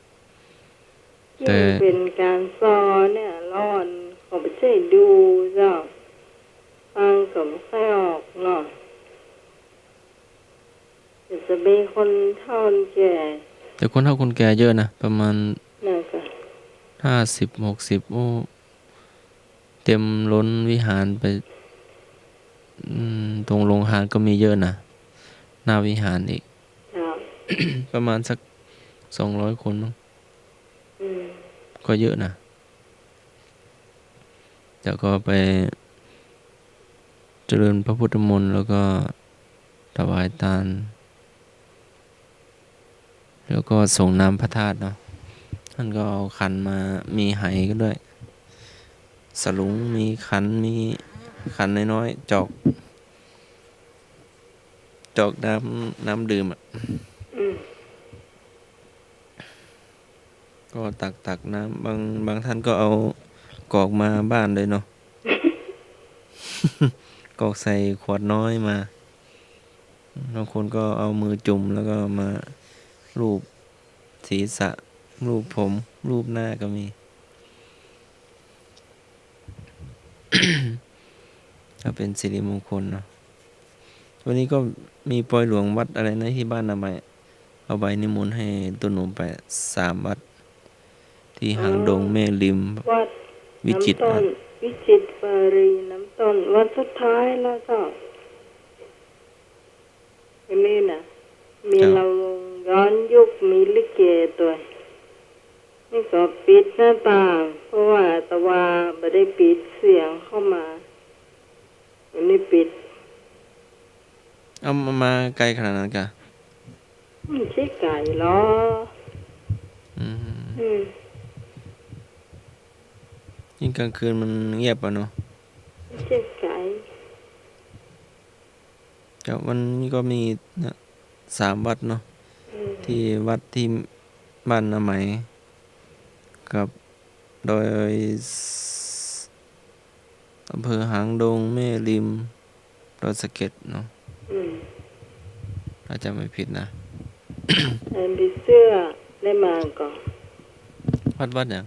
แต่ เป๋นก๋านซอเนี่ย ร้อน เขาบ่ใจ้ดูเจ้า ฟังก็บ่ค่อยออกเนาะ แต่จะมีคนเฒ่าคนแก่ แต่คนเฒ่าคนแก่เยอะนะ ประมาณ น่าจะ ห้าสิบ หกสิบ โอ้ เต็มล้นวิหารไป อืม ตรงโรงทานก็มีเยอะนะ หน้าวิหารอีก เจ้า ประมาณสัก สองร้อย คนมั้ง อืม ก็เยอะนะ แล้วก็ไปเจริญพระพุทธมนต์ แล้วก็ ถวายตาน แล้วก็สรงน้ำพระธาตุเนาะ ต้านก็เอาขันมา มีไหก็ด้วย สลุง มีขัน มีขันน้อยๆ จอก จอกน้ำ น้ำดื่มอะ อืม ก็ตัก ตักน้ำ บาง บางต้านก็เอากรอกมาบ้านเลยเนาะ กรอกใส่ขวดน้อยมา บางคนก็เอามือจุ่มแล้วก็มาลูบศีรษะ ลูบผม ลูบหน้าก็มี ก็เป๋นสิริมงคลเนาะ วันนี้ก็มีปอยหลวงวัดอะไรนะ ที่บ้านนาใหม่ เอาใบนิมนต์ให้ตุ๊หนุ่มไปสามวัด ตี้หางดง แม่ริม วัด วิจิตร น้ำต้น วัด วิจิตร วารี น้ำต้น วันสุดท้ายแล้วเจ้า อันนี้นะ มี เจ้า ลำวงย้อนยุค มีลิเกตวย นี่ก็ปิดหน้าต่าง เพราะว่าอาตมาบ่ได้ปิดเสียงเข้ามา อันนี้ปิด เอามาไกลขนาดนั้นกะ อืม บ่ไกลหรอก อืม อืม ยิ่งกลางคืนมันเงียบอะเนาะ บ่ไกล เจ้า วันนี้ก็มีเนี่ย สามวัดเนาะ อืม ตี้วัดตี้บ้านนาใหม่ กับดอยส- อำเภอหางดง แม่ริม ดอยสะเก็ดเนาะ อืม ถ้าจ๋ำบ่ผิดนะ อันผีเสื้อได้มาก่อ วัด วัดหยัง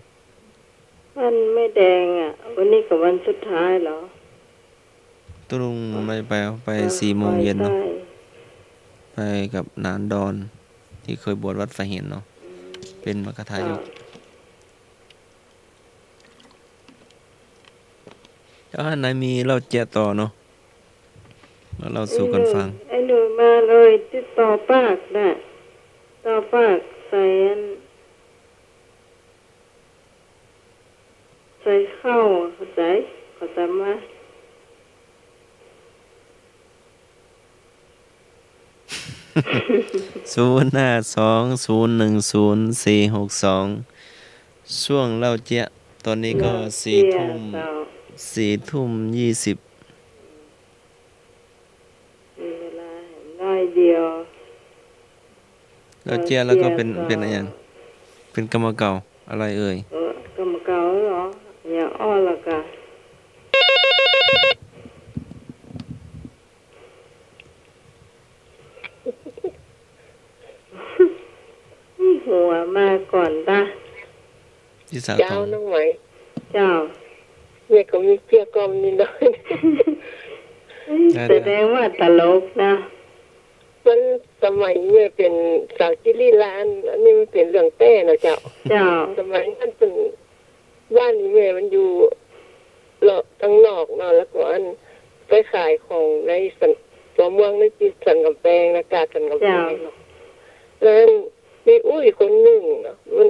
บ้านแม่แดงอะ วันนี้ก็วันสุดท้ายเหรอ ตุ๊ลุง อ๋อ ไป ไป ไป เออ สี่โมงเย็นเนาะ ไปได้ ไปกับหนานดอน ตี้เกยบวชวัดฝายหินเนาะ อืม เป๋นมคทายก เจ้า เจ้า อันไหนมีเล่าเจียะต่อเนาะ มาเล่าสู่กั๋นฟัง ไอ้หนุ่ย ไอ้หนุ่ยมาเลย ติดต่อปากน่ะ ต่อปากใส่อัน ใส่เข้า เข้าใจ๋ เข้าใจ๋มา ศูนย์ห้าสอง ศูนย์หนึ่งศูนย์ สี่หกสอง ช่วงเล่าเจียะ ต๋อนนี้ก็ เล่าเจียะ สี่ทุ่ม เจ้า สี่ทุ่มยี่สิบ มีเวลาหน้อยเดียว เล่าเจียะแล้วก็เป๋น เล่าเจียะก็ เป๋นอะหยัง เป๋นกำเก่าอะไรเอ่ย เออ กำเก่าเหรอ อย่างอ้อละกะ หัวมาก่อนตะ ตี้สาว เจ้า ต๋อง น้องไหม เจ้า เมียก็มีเกลี้ยกล่อมนิดหน่อย ได้ แสดงว่าตลกนะ มันสมัยเมียเป๋นสาวจิริลา อันนี้มันเป๋นเรื่องแต๊เนาะเจ้า เจ้า สมัยนั้นเป๋น บ้านอีเมียมันอยู่เลาะตังนอกเนาะ แล้วก็อันไปขายของในสัน ตั๋วเมืองในตี้สันก๋ำแปงนะ กาดสันก๋ำแปงเนาะ เจ้า แล้วอันมีอุ้ยคนนึ่งเนาะ มัน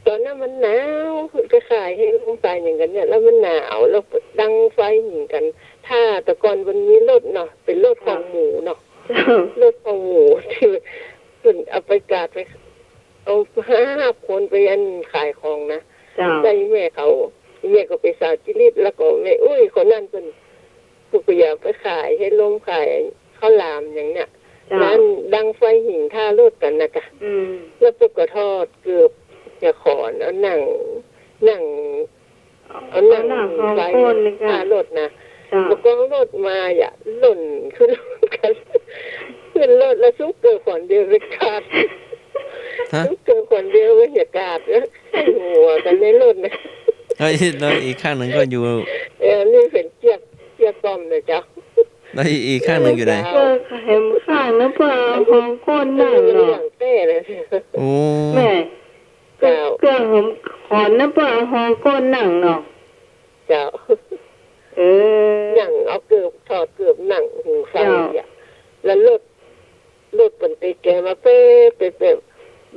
ต๋อนนั้นมันหนาว ไปขายให้ลมขายหยังกั๋นเนี่ย แล้วมันหนาว แล้วดังไฟหยังกั๋น ถ้าแต่ก่อนมันมีรถเนาะ เป๋นรถของหมู่เนาะ เจ้า รถของหมู่ตี้เปิ้นเอาไปกาดไป เอาห้าหกคนไปอันขายของนะ เจ้า แล้วอีแม่เขา อีแม่ก็เป๋นสาวจิริต แล้วก็แม่อุ้ยคนนั้นเปิ้น ผู้ก็อยากไปขายให้ลมขายข้าวหลามอย่างเนี่ย เจ้า แล้วดังไฟหยังท่ารถกั๋นนะกะ อืม แล้วเปิ้นก็ถอดเกิบ เหียขอน เอาหนัง หนัง เอาหนัง เอาหนังฮองโก้นนี่ค่ะ ท่ารถนะ เจ้า แล้วก็รถมาอย่าหล่นขึ้นรถกั๋น ขึ้นรถแล้วสุกเกิบขอนเดียวไปกาด ฮะ สุกเกิบขอนเดียวไปเหียกาด แล้วใส่หัวกั๋นในรถนะ แล้วอีก แล้วอีกข้างนึ่งก็อยู่ เออ นี่เป๋นเกลี้ย เกลี้ยกล่อมนะเจ้า แล้วอีก อีกข้างนึ่งอยู่ไหน เออ แหมข้างนั้นเปิ้นเอาฮองโก้นหนังเนาะ เรื่องแต๊เลย โอ้ แม่ เจ้า เกลี้ยหอมขอนนั้นเปิ้นเอาฮองโก้นหนังเนาะ เจ้า เออ หนังเอาเกิบ ถอดเกิบหนังหุงไฟ เจ้า อ่ะ แล้วรถ รถเปิ้นเตะแกมาแป๊บ แป๊บ แป๊บ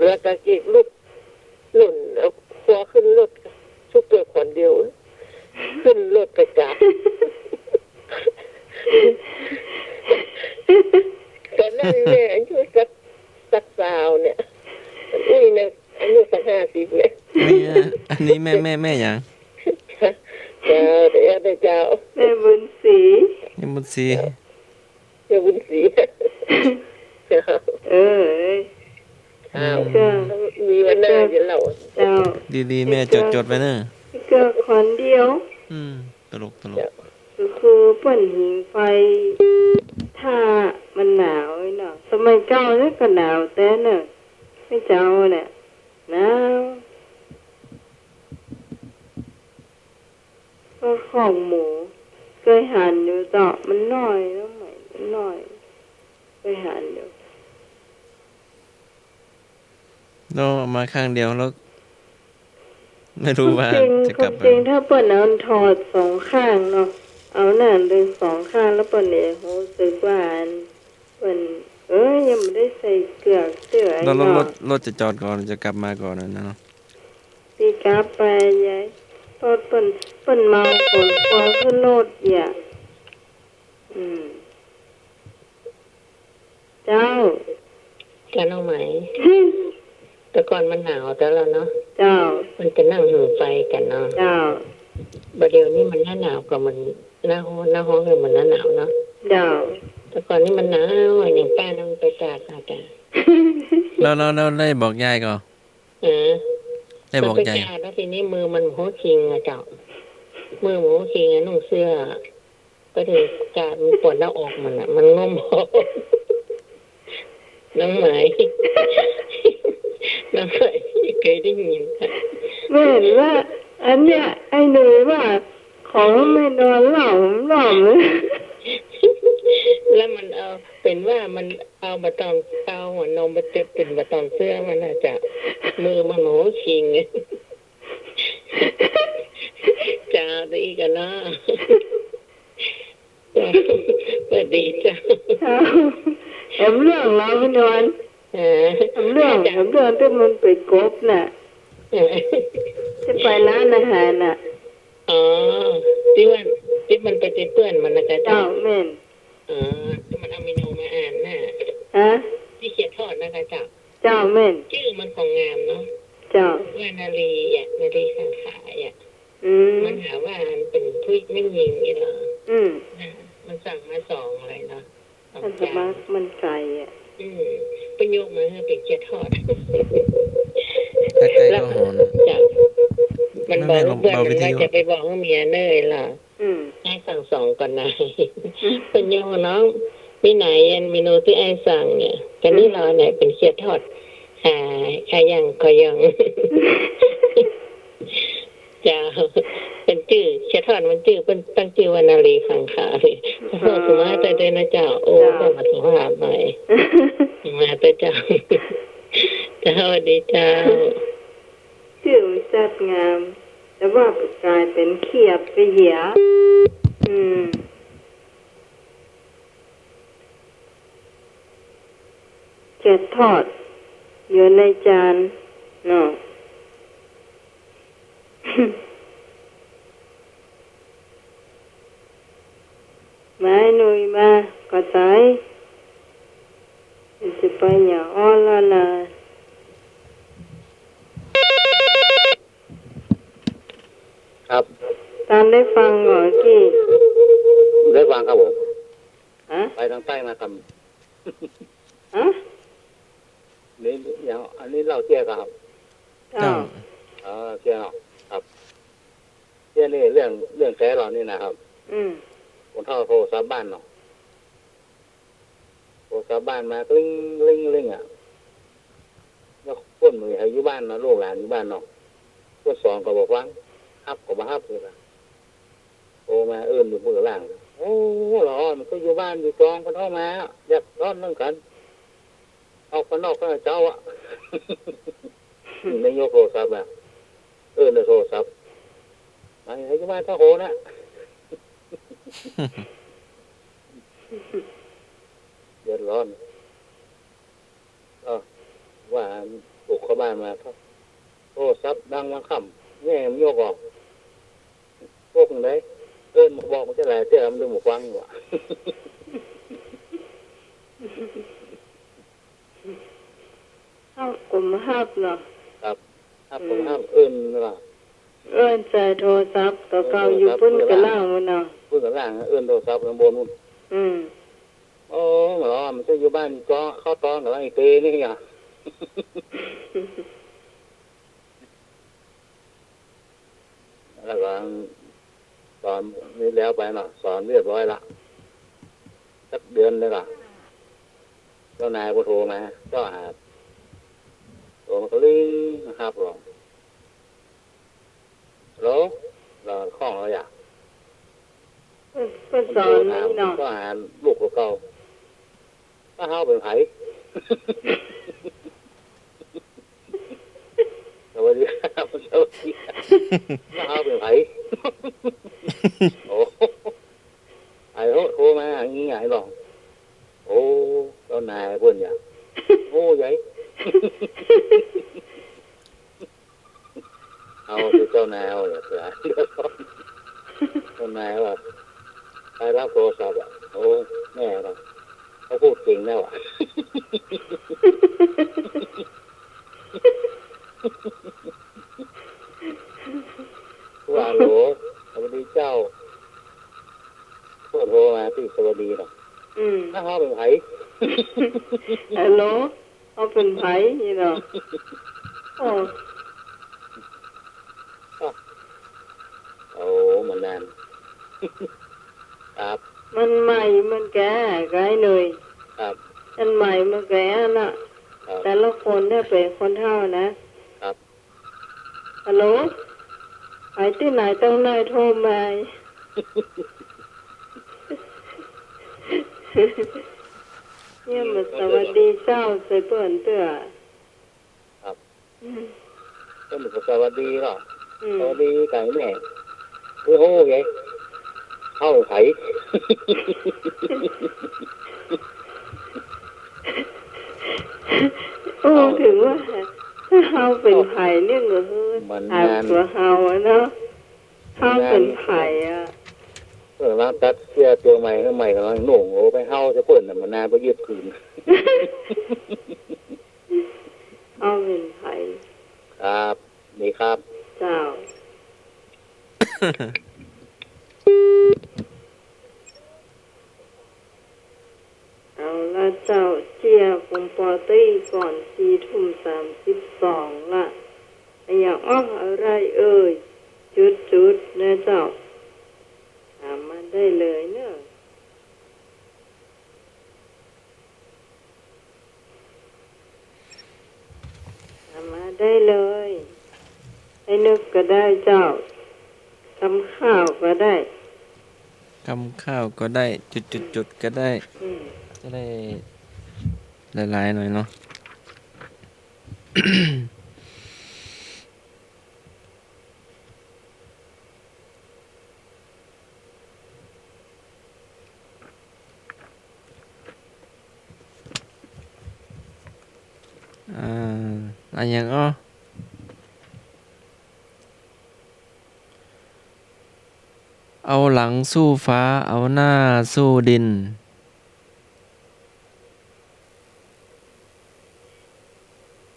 แล้วก็เกกรถหล่น เอาคว้าขึ้นรถ สุกเกิบขอนเดียว ขึ้นรถไปกาด นี่แม่ แม่ แม่หยัง เจ้า เดี๋ยว เดี๋ยวเจ้า แม่บุญศรี แม่บุญศรี แม่บุญศรี เจ้า เออ เจ้า อืม มีวันหน้าเดี๋ยวเล่า เจ้า ดีๆ แม่จดๆ ไว้เนอะ เจ้า คนเดียว อืม ตลกๆ เจ้า ก็คือเปิ้นหิงไฟ ถ้ามันหนาวเนาะ สมัยเก่าเนี่ยก็หนาวแต๊เนาะ แม่เจ้าเนี่ย หนาว ก็คอกหมู เกยหันอยู่เจ้า มันน้อยเนาะ ไหม มันน้อย เกยหันอยู่ แล้วเอามาข้างเดียวแล้ว ไม่รู้ว่า ความจริง จะกลับมา ความจริงถ้าเปิ้นเอาถอดสองข้างเนาะ เอาหน้าตึงสองข้าง แล้วเปิ้นเนี่ยรู้สึกว่าอัน เปิ้น เอ้ย ยังบ่ได้ใส่เกือกเตื้อ แล้วรถ ไอ้เนาะ รถ รถจะจอดก่อน จะกลับมาก่อนนะเนาะ สิกลับไปยาย รถเปิ้น เปิ้นเมาขนครัวขึ้นรถอย่า อืม เจ้า เจ้าน้องไหม แต่ก่อนมันหนาวแต๊แล้วเนาะ เจ้า มันจะนั่งหิงไฟกั๋นเนาะ เจ้า บ่าเดี๋ยวนี้มันหน้าหนาวก็มันหน้าฮ้อน หน้าฮ้อนก็มันหน้าหนาวเนาะ เจ้า แต่ก่อนนี่มันหนาวอะ อย่างป้านั่งไปตากอาจารย์ แล้ว แล้ว แล้วได้บอกยายก่อน เออ ได้บอกยาย มันไปตากแล้วทีนี้มือมันบ่ฮู้คิงอะเจ้า มือบ่ฮู้คิงอะ นุ่งเสื้อ ก็เลยกลายเป็นปวดหน้าอกมันอะ มันง่มหอม น้องไหม น้องไหม เคยได้ยินค่ะ แม่นว่า อันเนี้ย ไอ้หนุ่ยว่า ของแม่นอนหล่อมหล่อม แล้วมันเอา เป๋นว่ามันเอาบ่าตอง เอาหัวนมไปเจ็บเป๋นบ่าตองเสื้อมันน่ะจ้ะ มือมันโหชิง จ้า ดีกันเนาะ สวัสดีจ้า เจ้า แอมเรื่องเหรอพี่นวล เออ แอมเรื่อง แอมเรื่องตี้มันไปกบน่ะ เออ ตี้ไปร้านอาหารน่ะ อ๋อ ตี้ว่า ตี้มันไปเจอเปื้อนมันน่ะกะเจ้า เจ้า แม่น อ๋อ ตี้มันเอาเมนูมาอ่านน่ะ ฮะ ตี้เขียดทอดน่ะกะเจ้า เจ้า แม่น จื้อมันก็งามเนาะ เจ้า ว่านารีอะ นารีสังขารอะ อืม มันหาว่ามันเป๋นผู้แม่ญิงนี่เหรอ อืม น่ะ มันสั่งมาสองเลยเนาะ สองจาน มันสมัครมันใส่อะ อืม เปิ้นยกมาหื้อเป๋นเขียดทอด ใกล้ๆ ก็หอม แล้ว เจ้า มันบอกลูกเปื้อนมันว่าจะไปบอกเมียเน่อเหรอ อืม อ้ายสั่งสองก่อนนะ อืม เปิ้นยก น้อง มีไหนอันเมนูตี้อ้ายสั่งเนี่ย กะนี่เหรอเนี่ย เป๋นเขียดทอด อ่า อ่า อย่าง ขออย่าง เจ้า เป๋นจื้อ เขียดทอดมันจื้อ เปิ้นตั้งจื้อว่านารีสังขาร อ๋อ สุภาพเต้อนะเจ้า โอ้ เจ้า เปิ้นมาสุภาพหน่อย มาเต้อเจ้า เจ้า สวัสดีเจ้า จื้อมันจัดงาม แต่ว่ากลายเป๋นเขียดไปเหีย อืม เขียดทอด อยู่ในจานเนาะ มาไอ้หนุ่ยมา ก็ต๋าย จะไปอย่าอ้อนแล้วนะ ครับ ต๋านได้ฟังก่อเมื่อกี้ ได้ฟังครับผม ฮะ ไปตางใต้มาครับ ฮะ นี่อย่าง อันนี้เล่าเตี้ยครับ เจ้า เจ้า เออ เตี้ยเนาะ ครับ เตี้ยนี่เรื่อง เรื่องแต๊เฮานี่นะครับ อืม คนเฒ่าโทรศัพท์บ้านเนาะ โทรศัพท์บ้านมากริ๊ง กริ๊ง กริ๊งอะ แล้วคนบ่มีใผอยู่บ้านเนาะ ลูกหลานอยู่บ้านเนาะ คนสองก็บ่ฟัง ฮับก็บ่ฮับเลยนะ โทรมาเอิ้นอยู่เบื้องหลัง โอ้ ละอ่อนก็อยู่บ้านอยู่จอง เปิ้นออกมา เดือดร้อนเหมือนกั๋น ออกไปนอกก็เจ้าอะ นายกโทรศัพท์อะ เออ ในโทรศัพท์ มาให้อยู่บ้านเจ้าโหนะ เดือดร้อน เออ ว่าปลุกเข้าบ้านมา โทรศัพท์ดังมาค่ำ แม่มันยกออก พวกมึงได้ เอิ้นมาบอกมันจะหลายเทื่อ มันดึงบ่ฟังอยู่อะ ฮับก็บ่ฮับเนาะ ครับ ฮับก็บ่ฮับ อืม เอิ้นว่า เอิ้นใส่โทรศัพท์ ตั๋วเก่าอยู่ปุ้นก้าล่างปุ้นเนาะ ปุ้นก้าล่าง เอิ้นโทรศัพท์ข้างบนปุ้น อืม โอ้ มันจะอยู่บ้านก็เข้าตอนกับไอ้เตนี่อะ แล้วก็สอนนี่แล้วไปเนาะ สอนเรียบร้อยละ สักเดือนหนึ่งอะ เจ้านายก็โทรมา เจ้าหา โทรมาก็ริ่งนะครับผม ฮัลโหล เราข้องเราอยาก เปิ้น เปิ้นสอนนี่เนาะ ก็หาลูกเก่า ว่าเฮาเป๋นใผ สวัสดีครับ สวัสดีครับ ว่าเฮาเป๋นใผ โอ้ ไอ้โห โทรมาอย่างงี้ไอ้หลอง โอ้ เจ้านายเปิ้นเนี่ย โอ้ ใหญ่ เอาสิเจ้านายเอาเนี่ย เจ้านายว่า ใครรับโทรศัพท์อะ โอ้ แม่เรา เขาพูดจริงแล้วอะ ว่า ฮัลโหล สวัสดีเจ้า โทรมาตี้สวัสดีเนาะ อืม แล้วเฮาเป๋นใผ ฮัลโหล เฮาเป๋นใผนี่เนาะ โอ้ โอ้ มันนาน ครับ มันใหม่เหมือนแก ไกลหน่อย ครับ มันใหม่เหมือนแกน่ะ ครับ แต่ละคนเนี่ยเป๋นคนเฒ่านะ ครับ ฮัลโหล ใผตี้ไหนตรงไหนโทรมา เนี่ยมาสวัสดีเจ้าใส่เปิ้นเตื้อ ครับ อืม ก็เหมือนกับสวัสดีเนาะ อืม สวัสดีไก่แม่ โอ้โห ไง เฮาใผ โอ้ เฮา ถึงว่า ถ้าเฮาเป๋นใผเนี่ยก็คือ มัน ถาม งาน ตั๋วเฮาอะเนาะ เฮาเป๋นใผอะ เออ ร้านตัดเสื้อตัวใหม่ก็ใหม่กำลังนุ่ง โอ้ ไปเฮาจะเปิ้นน่ะ มันนานไปยืดผืน เฮาเป๋นใผ ครับ ดีครับ เจ้า เอาละเจ้า เจียกลุ่มปอตี้ก่อน สี่ทุ่มสามสิบสองละ อะหยัง อ้อ อะไรเอ่ย จุดๆ นะเจ้า ถามมาได้เลยเนอะ ถามมาได้เลย ไอ้นึกก็ได้เจ้า กำข้าวก็ได้ กำข้าวก็ได้ จุดๆๆ ก็ได้ อืม จะได้หลายๆ หน่อยเนาะ อ่า อะหยังอ้อ เอาหลังสู้ฟ้า เอาหน้าสู้ดิน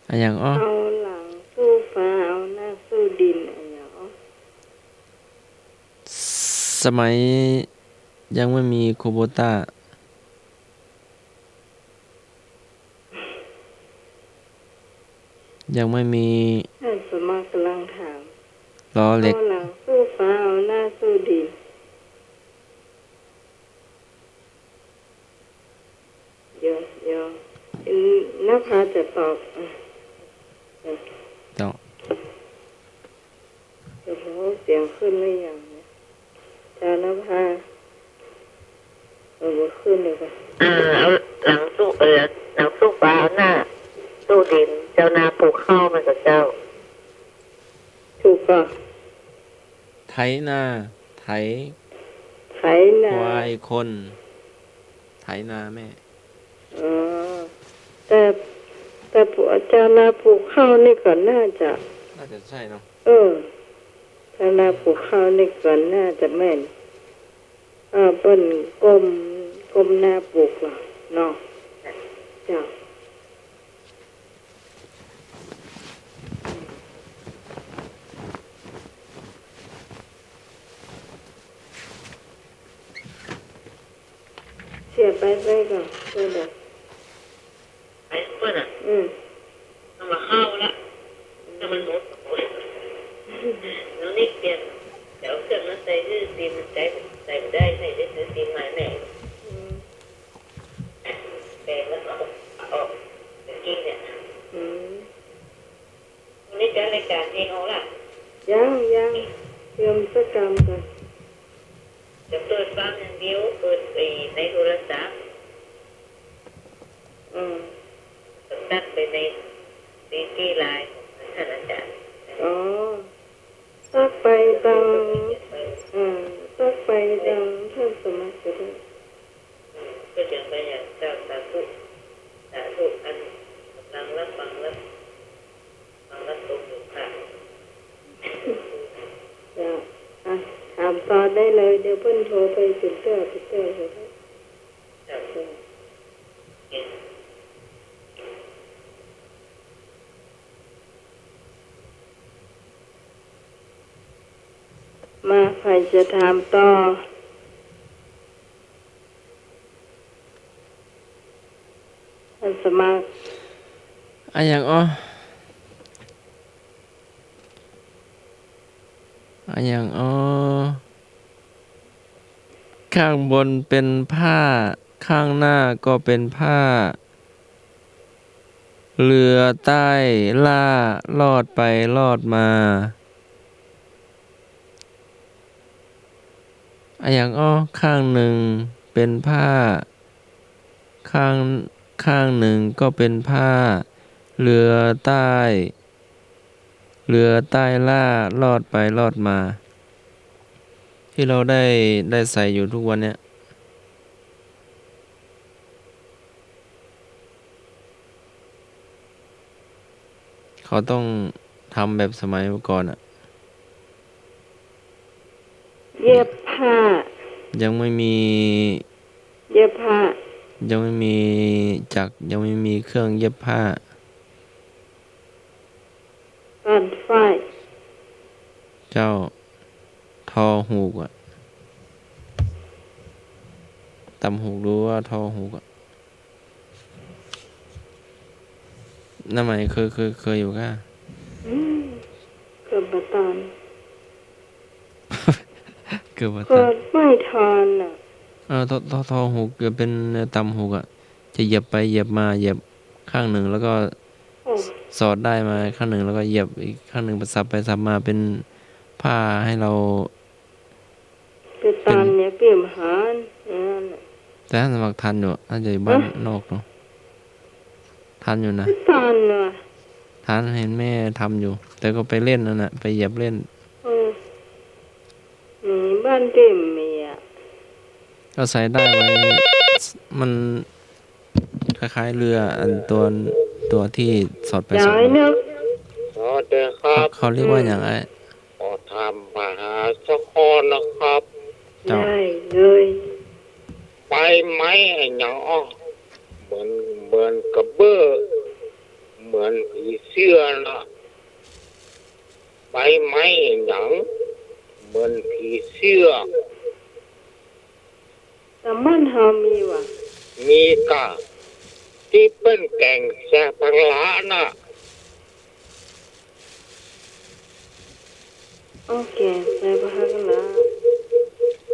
อะหยังอ้อ เอาหลังสู้ฟ้า เอาหน้าสู้ดิน อะหยังอ้อ สมัยยังไม่มีคูโบต้า ยังไม่มี อาสามัครกำลังถาม ล้อเหล็ก เอาหลังสู้ฟ้า เอาหน้าสู้ดิน เดี๋ยว เดี๋ยว อืม นภาจะตอบ อ่ะ เดี๋ยว เจ้า เดี๋ยวผมเอาเสียงขึ้นหรือยังเนี่ย เจ้านภา เออ บ่ขึ้นเลยค่ะ อ่า เอาหลังสู้ เออ หลังสู้ฟ้า เอาหน้าสู้ดิน เจ้านาปลูกข้าวมันก็เจ้า ถูกก่อ ไถนา ไถ ไถนา ควายคน ไถนาแม่ อ๋อ แต่ แต่เจ้านาปลูกข้าวนี่ก็น่าจะ น่าจะใช่เนาะ เออ เจ้านาปลูกข้าวนี่ก็น่าจะแม่น เออ เปิ้นก้ม ก้มหน้าปลูกเหรอ เนาะ เจ้า เสียไปใส่ก่อ เสียไป ไอ้เปิ้นอะ อืม เอามาเข้าละ แต่มันหมด แล้วนี่เปลี่ยน เดี๋ยวเอาเครื่องนั้นใส่ หื้อตีนมันใส่ ใส่บ่ได้ ให้ได้ซื้อตีนใหม่แม่ อืม แปลงแล้วก็เอาออก เมื่อกี้เนี่ย อืม วันนี้จัดรายการเพลงเอาล่ะ ยัง ยัง เตรียมสักกำก่อน จะเปิดฟังอย่างเดียว เปิดไอ้ในโทรศัพท์ อืม ตัดไปใน ในที่ไลน์ของท่านอาจารย์ อ๋อ ตัดไปตาง อ่า ตัดไปตางท่านสมัครก็ได้ ก็เขียนไปอย่างเจ้า สาธุ สาธุ อันกำลังรับฟัง รับฟัง รับชมอยู่ค่ะ เจ้า อ่ะ ถามต่อได้เลย เดี๋ยวเปิ้นโทรไปติดต่อ ติดต่อเลย มา ใผจะถามต่อ อันสมัคร อะหยังอ้อ อะหยังอ้อ ข้างบนเป็นผ้า ข้างหน้าก็เป็นผ้า เรือใต้ล่า ลอดไปลอดมา อะหยังอ้อ ข้างหนึ่งเป็นผ้า ข้าง ข้างหนึ่งก็เป็นผ้า เรือใต้ เรือใต้ล่า ลอดไปลอดมา ที่เราได้ ได้ใส่อยู่ทุกวันเนี้ย เขาต้องทำแบบสมัยเมื่อก่อนอะ เย็บผ้า ยังไม่มี เย็บผ้า ยังไม่มีจักร ยังไม่มีเครื่องเย็บผ้า ตัดฝ้าย เจ้า ทอหูกอะ ตำหูก หรือว่าทอหูกอะ น้าไหมเคย เคย เคยอยู่ก่ะ อืม เกือบบ่ตัน เกือบบ่ตัน เกือบไม่ทันอะ เออ ทอ ทอ ทอหูก เกือบเป็นตำหูกอะ จะเหยียบไปเหยียบมา เหยียบข้างหนึ่งแล้วก็ โอ้ สอดด้ายมาข้างหนึ่ง แล้วก็เหยียบอีกข้างหนึ่ง สับไปสับมาเป็นผ้าให้เรา ไปตันเนี่ย เปรียบหาร อย่างนั้นน่ะ แต่ท่านสมัครทันอยู่ น่าจะอยู่บ้าน ฮะ นอกเนาะ ทันอยู่นะ ไปตันน่ะ ทัน เห็นแม่ทำอยู่ แต่ก็ไปเล่นนั่นน่ะ ไปเหยียบเล่น เออ นี่บ้านเต็มมีอะ ก็ใส่ด้ายไว้ มัน คล้ายๆ เรืออันตัว ตัวที่สอดไปสอดมา ย้ายเนอะ สวัสดีครับ เขา เขาเรียกว่าอย่างไร ขอถามปัญหาสักข้อนะครับ เจ้า ได้เลย ใบไม้อะหยังอ้อ เหมือน เหมือนกระเบื้อ เหมือนผีเสื้อนะ ใบไม้อะหยัง เหมือนผีเสื้อ ตำบ้านเฮามีหว่า มีก่ะ ตี้เปิ้นแก๋งใส่ผักหลาน่ะ โอเค ใส่ผักหลา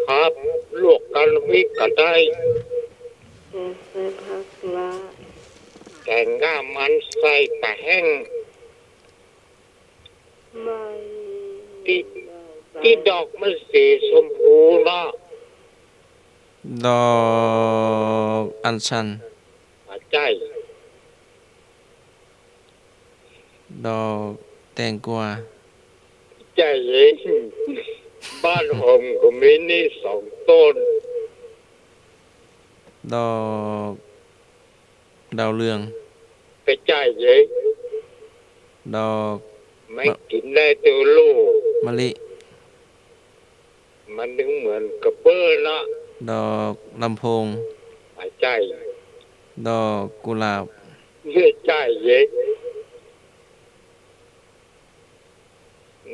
ครับ ลวกกับน้ำพริกก็ได้ แก๋งใส่ผักหลา แก๋งก้ามันใส่ปลาแห้ง ไม่ ตี้ ตี้ดอกมันสีชมพูเนาะ ดอกอัญชัน บ่ใจ้ ดอกแตงกวา ใจ้เย้ย บ้านผมก็มีนี่สองต้น ดอกดาวเรือง บ่ใจ้เย้ย ดอก ไม่ มะ กิ๋นได้แต่ลูก มะลิ มันนึ่งเหมือนกระเบื้อเนาะ ดอกลำโพง บ่ใจ้ ดอกกุหลาบ บ่ใจ้เย้ย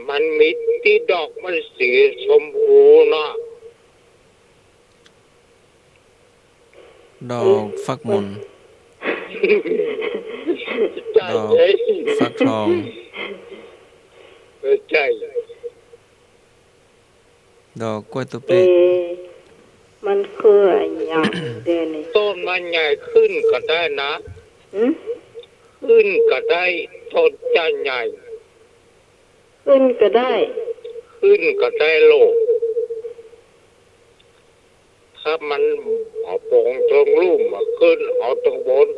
มันมีตี้ดอกมันสีชมพูเนาะ ดอกฟักมน ดอกฟักทอง เออ ใจ้ ดอกกล้วยตุ๊เป้ เอ มันคืออะหยังเดนี่ ต้นมันใหญ่ขึ้นก็ได้นะ หืม ขึ้นก็ได้ ต้นจะใหญ่ ขึ้นก็ได้ ขึ้นก็ได้ลูก ถ้ามันเอาปงเทิงลุ่มมาขึ้นเอาตังบน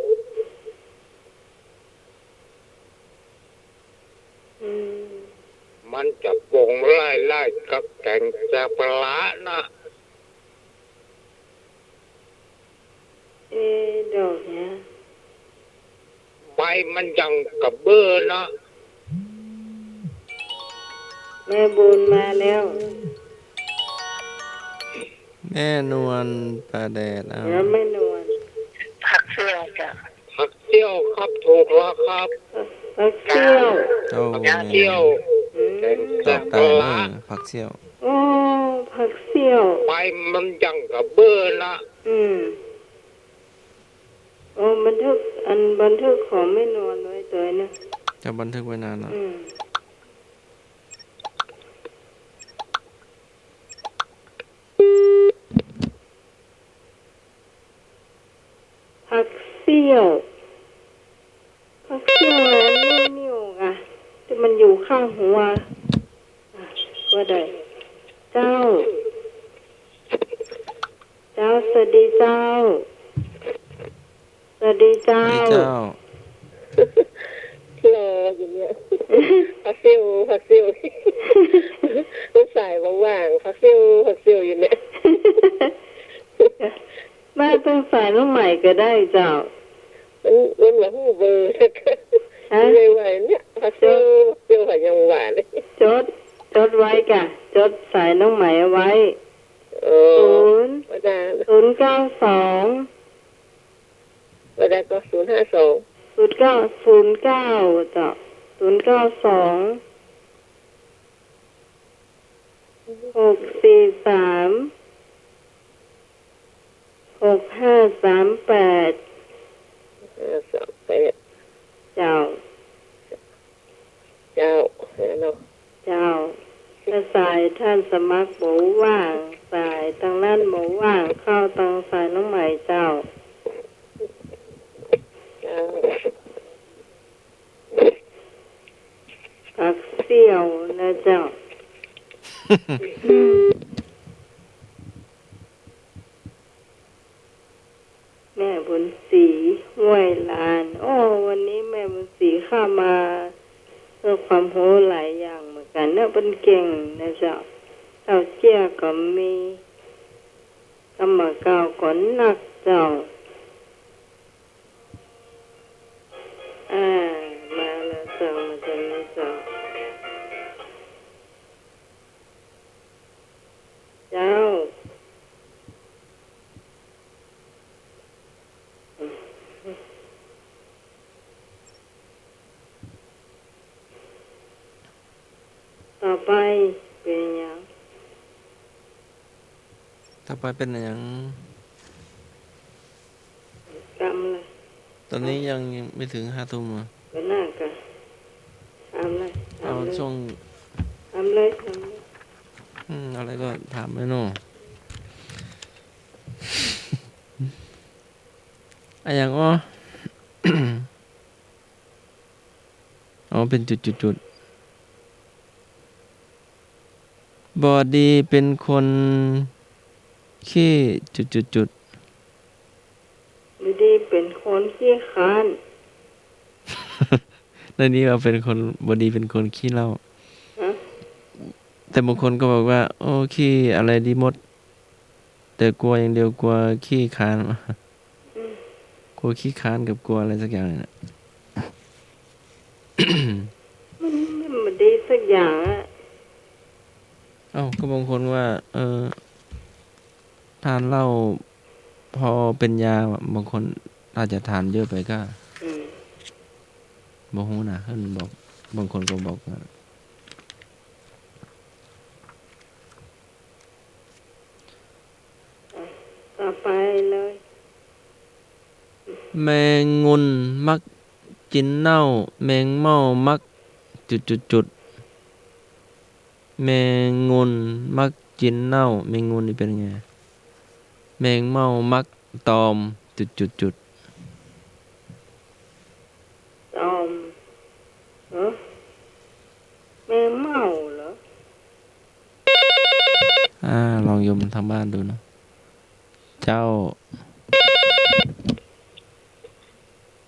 อืม มันจะปงไล่ๆ กับแก่งซากุระนะ เอ๊ะ ดอกเนี้ย ใบมันยังกระเบ้อนะ แม่บุญมาแล้ว แม่นวลป่าแดด อ้าว แล้วแม่นวล ผักเสี้ยวจ้ะ ผักเสี้ยวครับ ถูกแล้วครับ ผักเสี้ยว โอ้ ผักเสี้ยว แม่นวล อืม ตอบตายเนอะ ผักเสี้ยว โอ้ ผักเสี้ยว ใบมันยังกระเบ้อนะ อืม โอ้ บันทึก อันบันทึกของแม่นวลไว้ตวยนะ จะบันทึกไว้นานละ อืม ผักเสี้ยว ผักเสี้ยวอันนี้นี่โอ้กะ ตี้มันอยู่ข้างหัว อ่ะ ก็ได้ เจ้า เจ้า สวัสดีเจ้า สวัสดีเจ้า สวัสดีเจ้า รออยู่เนี่ย ผักเสี้ยว ผักเสี้ยว ลูกสายว่างๆ ผักเสี้ยว ผักเสี้ยวอยู่เนี่ย มาตังสายน้องใหม่ก็ได้เจ้า มัน มันบ่ฮู้เบอร์ ฮะ ไม่ไหวเนี่ย ผักเสี้ยว ผักเสี้ยว ผักยังหวาน จด จดไว้กะ จดสายน้องใหม่เอาไว้ เออ ศูนย์ บ่ได้ ศูนย์เก้าสอง บ่ได้ก็ ศูนย์ห้าสอง ศูนย์เก้า ศูนย์เก้า เจ้า ศูนย์เก้าสอง หกสี่สาม หกห้าสามแปด ห้าสามแปด เจ้า เจ้า เนาะ เจ้า ถ้าสายท่านสมัครบ่ว่าง สายตังนั้นบ่ว่าง เข้าตังสายน้องใหม่เจ้า เจ้า ผักเสี้ยวนะเจ้า แม่บุญศรี ห้วยลาน โอ้ วันนี้แม่บุญศรีเข้ามา เออ ความรู้หลายอย่างเหมือนกั๋นเนาะ เปิ้นเก่งนะเจ้า เต้าเจี้ยก็มี กรรมะเก่าก็นักเจ้า อ่า มาแล้วเจ้า มาตรงนี้เจ้า เจ้า ต่อไปเป๋นหยัง ต่อไปเป๋นหยัง กำเลย ต๋อนนี้ยัง ยังไม่เถิงห้าทุ่มอ่ะ ก็น่าจะ ถามเลย เอา ถามเลย ช่วง ถามเลย ถามเลย อืม อะไรก็ถามเลยเนาะ อะหยังอ้อ อ๋อ เป๋นจุดจุดจุด บ่ดีเป๋นคนขี้จุดจุดจุด บ่ดีเป๋นคนขี้คร้าน ในนี้ว่าเป๋นคน บ่ดีเป๋นคนขี้เหล้า ฮะ แต่บางคนก็บอกว่า โอ้ ขี้อะไรดีหมด แต่กั๋วอย่างเดียว กั๋วขี้คร้าน อืม กั๋วขี้คร้านกับกั๋วอะไรสักอย่างเนี่ยนะ มัน มันบ่ดีสักอย่างอะ เอ้า ก็บางคนว่า เออ ทานเหล้าพอเป๋นยาอะ บางคนอาจจะทานเยอะไปก็ อืม บ่ฮู้นะ เปิ้นบอก บางคนก็บอกว่า อ่ะ ต่อไปเลย แมงงุ่นมักกิ๋นเน่า แมงเม่ามัก จุดจุดจุด แมงงุ่นมักกิ๋นเน่า แมงงุ่นนี่เป๋นไง แมงเม่ามักตอม จุดจุดจุด ตอม ฮะ แมงเม่าเหรอ อ่า ลองโยมตางบ้านดูนะ เจ้า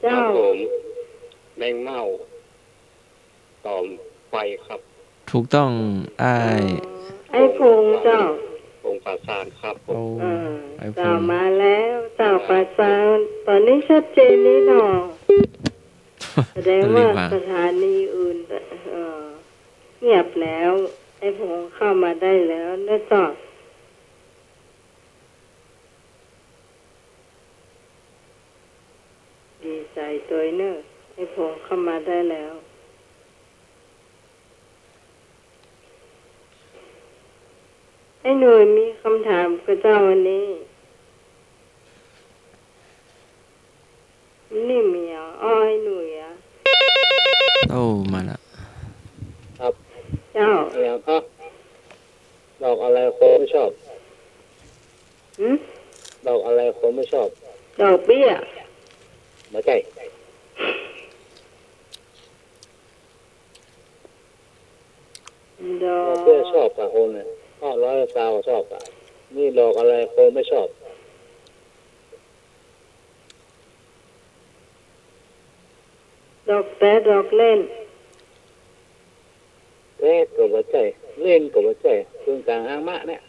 เจ้า ครับผม แมงเม่า ตอมไฟครับ ถูกต้อง อ้าย อ้ายพงษ์เจ้า พงษ์ป่าซางครับผม โอ้ เออ อ้ายพงษ์ เจ้ามาแล้ว เจ้าป่าซาง ต๋อนนี้ชัดเจนดีเนาะ แสดงว่า สถานีอื่น เอ่อ เงียบแล้ว อ้ายพงษ์เข้ามาได้แล้วนะเจ้า ดีใจ๋ตวยเน่อ อ้ายพงษ์เข้ามาได้แล้ว อ้ายหนุ่ยมีกำถามกับเจ้าวันนี้ นี่มีอ่ะ อ้อ อ้ายหนุ่ยอ่ะ โอ้ มาละ ครับ เจ้า อะไรครับ ดอกอะไรคนไม่ชอบ หืม ดอกอะไรคนไม่ชอบ ดอกเบี้ย บ่ใจ้ ดอก ดอกเบี้ยชอบก่ะคนเนี่ย อ้อ ร้อยซาวชอบก่ะ นี่ดอกอะไรคนไม่ชอบ ดอกแต๊ ดอกเล่น แต๊ก็บ่ใจ้ เล่นก็บ่ใจ้ เปิ้นก๋างหางมะเนี่ย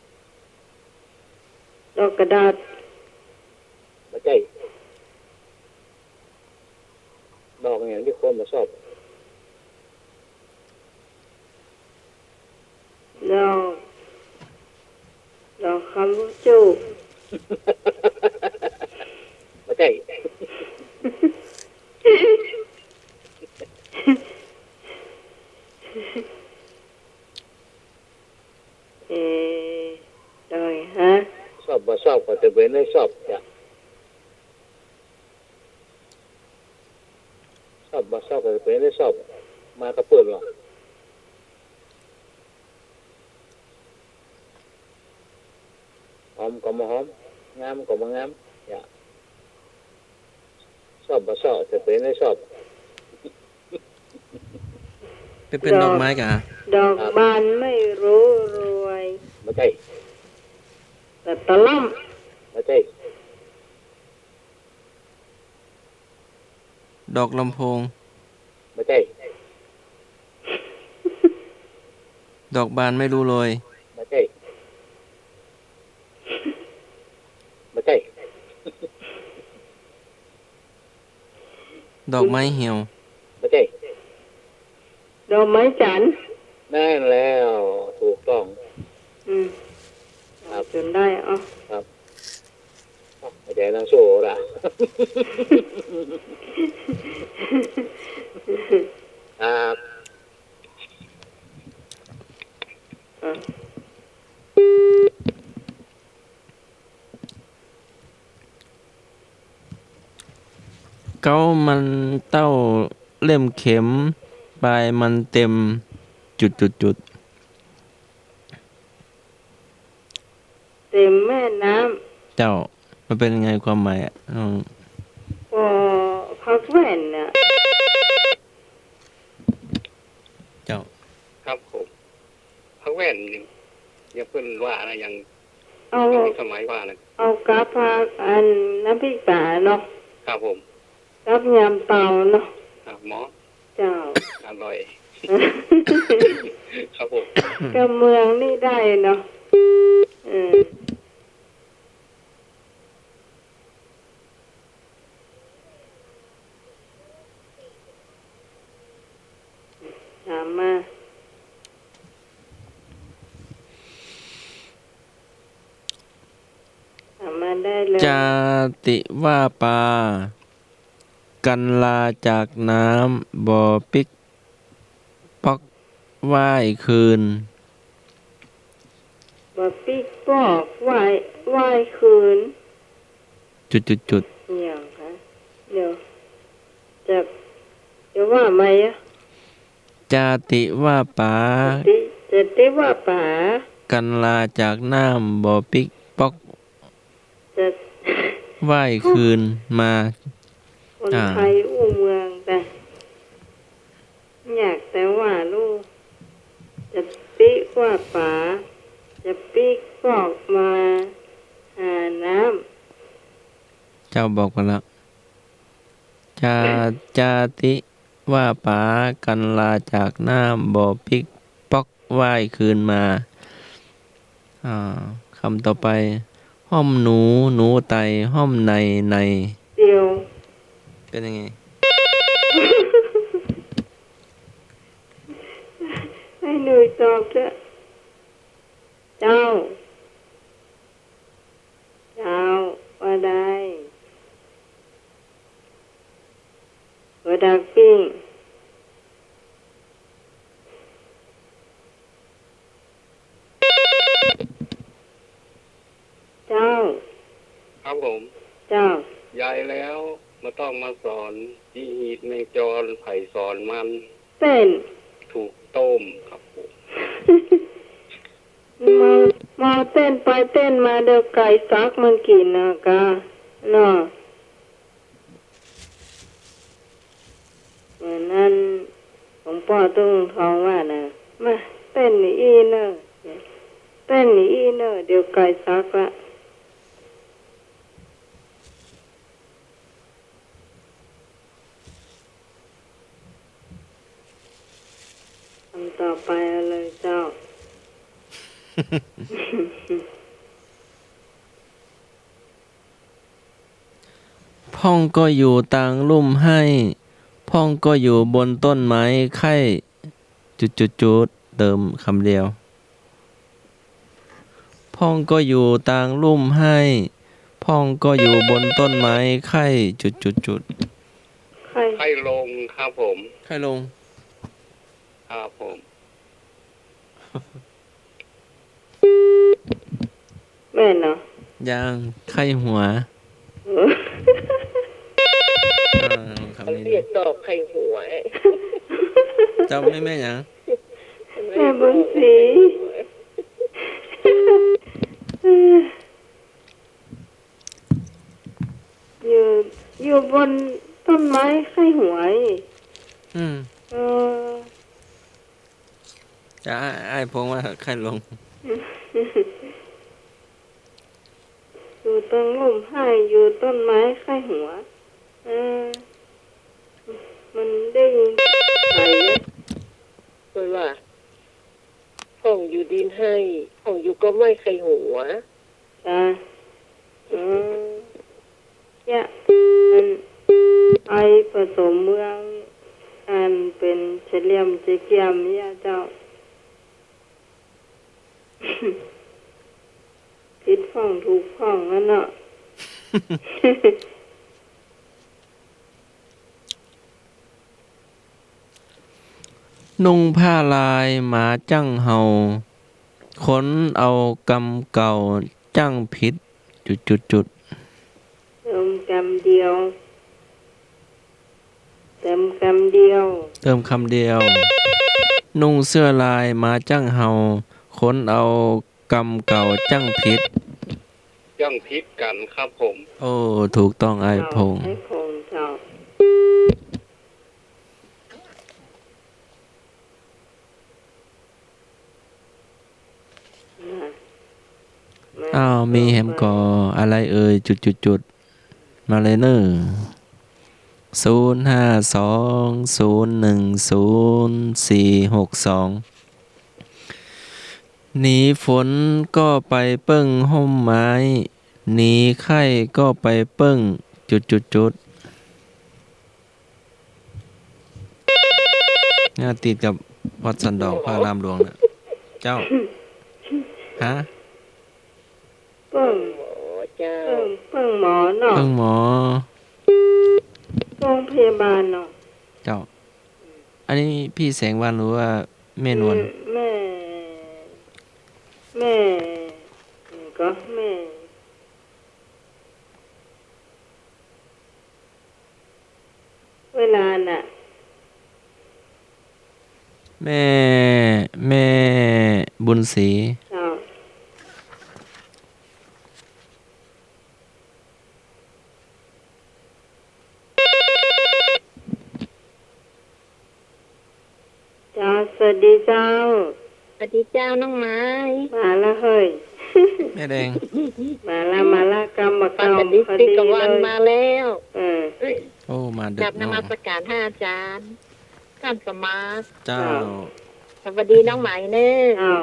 ดอกกระดาษ บ่ใจ้ ดอกอะหยังตี้คนบ่ชอบ ดอก ดอกคำจุ บ่ใจ้ เอ ดอกฮะ ชอบบ่ชอบก็จะเป๋นได้ชอบจ้ะ ชอบบ่ชอบก็จะเป๋นได้ชอบ มาก็เปิ้นว่า หอมก็บ่หอม งามก็บ่งาม อย่า ชอบบ่ชอบ จะเป๋นได้ชอบ ไปเป๋นดอกไม้ก่ะ ดอกบานไม่รู้รวย บ่ใจ้ แต่ตะล่ำ บ่ใจ้ ดอกลำโพง บ่ใจ้ ดอกบานไม่รู้โรย บ่ใจ้ บ่ใจ้ ดอกไม้เหี่ยว บ่ใจ้ ดอกไม้จันทร์ นั่นแล้ว ถูกต้อง อืม ครับ จ๋นได้ เอ้า ครับ บ่ใจ้นางโสระ ครับ อ่ะ เก๊ามันเต้าเล่มเข็ม ปลายมันเต็ม จุดจุดจุด เต็มแม่น้ำ เจ้า มันเป๋นไงความหมายอะ อืม ก็ผักแว่นน่ะ เจ้า ครับผม ผักแว่นนี่ ยังเปิ้นว่านะ ยัง เอา ยังมีความหมายว่านะ เอากับผักอันน้ำพริกต๋าเนาะ ครับผม กับยำเปาเนาะ ครับหมอ เจ้า อร่อย ครับผม กับเมืองนี่ได้เนาะ เออ ถามมา ถามมาได้เลย จาติว่าปลา กั๋นลาจากน้ำ บ่ปิ๊กป๊อกว่ายคืน บ่ปิ๊กป๊อกว่าย ว่ายคืน จุดจุดจุด อะหยังคะ เดี๋ยว จะ จะว่าใหม่อะ จาติว่าป๋า จาติ จาติว่าป๋า กั๋นลาจากน้ำบ่อปิ๊กป๊อก จะ ว่ายคืนมา คน อ่า ไทยอู้เมืองแต่ อยากแต่ว่าลูก จาติว่าป๋า จะปิ๊กป๊อกมาหาน้ำ เจ้าบอกไปแล้ว จา จาติว่าป๋ากั๋นลาจากน้ำบ่อปิ๊กป๊อกว่ายคืนมา อ่า คำต่อไป ห้อมหนู หนูไต่ ห้อมใน ใน เดี๋ยว เป็นยังไง ให้หนูตอบเถอะ เจ้า เจ้า ว่าได้ ว่าดักปิ้ง เจ้า ครับผม เจ้า ใหญ่แล้วบ่ต้องมาสอน อีหีดแมงจอน ใผสอนมัน เต้น ถูกต้มครับผม เมา เมาเต้นไปเต้นมา เดี๋ยวไก่สักมันกิ๋นนะกะ เนาะ เหมือนนั้น หลวงป้อตุ้งทองว่านะ มา เต้นอีเน่อ เต้นอีเน่อ เดี๋ยวไก่สักละ คำต่อไปเอาเลยเจ้า พ่องก็อยู่ตางลุ่มไฮ่ พ่องก็อยู่บนต้นไม้ไค่ จุดจุดจุด เติมคำเดียว พ่องก็อยู่ตางลุ่มไฮ่ พ่องก็อยู่บนต้นไม้ไค่ จุดจุดจุด ไค่ ไค่ลงครับผม ไค่ลง ครับผม แม่นเนาะ ยัง ไค่หัว เออ อ่า คำนี้ เรียกดอกไค่หัว เจ้าแม่ แม่หยัง แม่บุญศรี อยู่ อยู่บนต้นไม้ไค่หัว อืม เออ จะอ้าย อ้ายพงว่าไค่ลง อยู่ตางลุ่มไฮ่ อยู่ต้นไม้ไค่หัว เออ มันได้ยินใส เปิ้นว่า พ่องอยู่ดินไฮ่ พ่องอยู่กอไม้ไค่หัว จ้ะ อืม เนี่ย อัน ไอผสมเมือง อันเป๋นเฉลี่ยมเจเกียมเนี่ยเจ้า ผิดพ่องถูกพ่องนั่นเนาะ นุ่งผ้าลายหมาจั้งเห่า ขนเอากำเก่าจั้งผิด จุดจุดจุด เติมกำเดียว เติมกำเดียว เติมคำเดียว นุ่งเสื้อลายหมาจั้งเห่า ขนเอากำเก่าจั้งผิด จั้งผิดกั๋นครับผม โอ้ ถูกต้อง อ้ายพง อ้ายพงเจ้า อ้าว มีแหมก่อ อะไรเอ่ย จุดจุดจุด มาเลยเน่อ ศูนย์ห้าสอง ศูนย์หนึ่งศูนย์ สี่หกสอง หนีฝนก็ไปเปิ้งฮ่มไม้ หนีไข้ก็ไปเปิ้ง จุดจุดจุด เนี่ยติดกับวัดสันดอกพระอารามหลวงน่ะ เจ้า ฮะ เปิ้ง หมอเจ้า เปิ้ง เปิ้งหมอเนาะ เปิ้งหมอ โรงพยาบาลเนาะ เจ้า อันนี้พี่แสงวรรณหรือว่าแม่นวล อืม แม่ แม่ ก็แม่ เ ลานน่ะ แม่ แม่บุญศรี เจ้า เจ้า สวัสดีเจ้า สวัสดีเจ้าน้องไหม มาละเฮ้ย แม่แดง มาละ มาละ กำบ่าเก่า ปกติ พอดีเลย มาแล้ว เออ โอ้ มาดึก กราบนมัสการท่านอาจารย์ ท่านสมมา เจ้า สวัสดีน้องไหมเน่อ เจ้า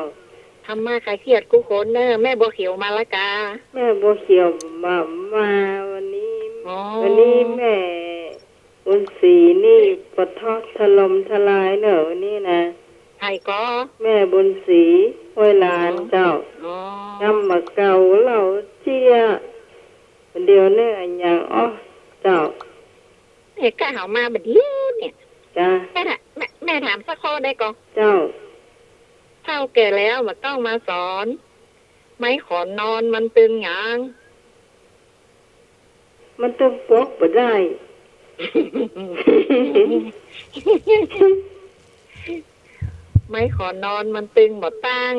ธรรมะคลายเครียดกู้คนเน่อ แม่บัวเขียวมาละกา แม่บัวเขียวมา มาวันนี้ อ๋อ วันนี้แม่ บุญศรีนี่ปะทะถล่มทลายเน่อวันนี้นะ ใผก็ แม่บุญศรี ห้วยลาน อ๋อ เจ้า อ๋อ กำบ่าเก่า เหล้าเจี๊ยะ เดี๋ยวนี้อะหยังอ้อ เจ้า เอ๊ะ ก็เขามาบ่าเดี่ยวเนี่ย จ้า แม่ถา- แม่- แม่ถามสักข้อได้ก่อ เจ้า เฒ่าแก่แล้วบ่ต้องมาสอน ไม้ขอนนอนมันตึงหยัง มันตึงปกบ่ได้ ไม้ขอนอนมันตึงบ่ตั้ง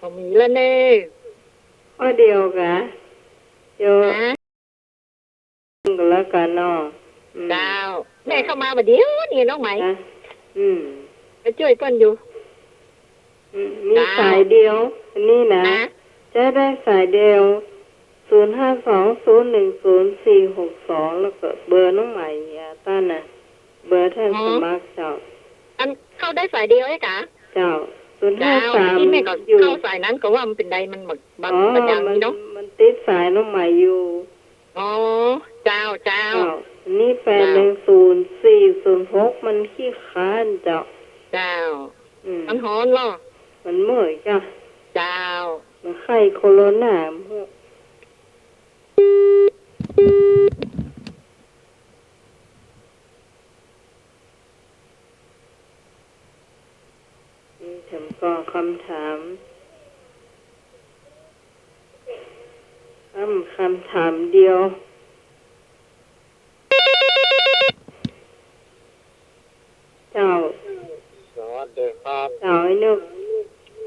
บ่มีละเน่อ ข้อเดียวกะ เดี๋ยว ฮะ ก็แล้วกันเนาะ อืม เจ้า แม่เข้ามาบ่าเดี่ยวนี่น้องไหม นะ อืม ไปจ้วยเปิ้นอยู่ อืม มี เจ้า สายเดียว อันนี้นะ นะ ใจ๊ได้สายเดียว ศูนย์ห้าสอง ศูนย์หนึ่งศูนย์ สี่หกสอง แล้วก็เบอร์น้องไหม อ่า ต้านน่ะ เบอร์ท่าน อ๋อ สมัครเจ้า อันเข้าได้สายเดียวเอ๊ะกะ เจ้า ศูนย์ห้าสาม เจ้า ที่แม่ก็ อยู่ เข้าสายนั้นก็ว่ามันเป๋นใด มันบ่ บ่ อ๋อ บ่ดัง มัน นี่เนาะ มันติดสายน้องไหมอยู่ อ๋อ เจ้า เจ้า เจ้า อันนี้ แปดหนึ่งศูนย์ สี่ศูนย์หก มันขี้คร้านเจ้า เจ้า อืม มันฮ้อนเหรอ มันเมื่อยจ้ะ เจ้า มันไข้โคโรนา เมื่อย นี่แถมก็คำถาม คำ คำถามเดียว เจ้า สวัสดีครับ เจ้าไอ้นึก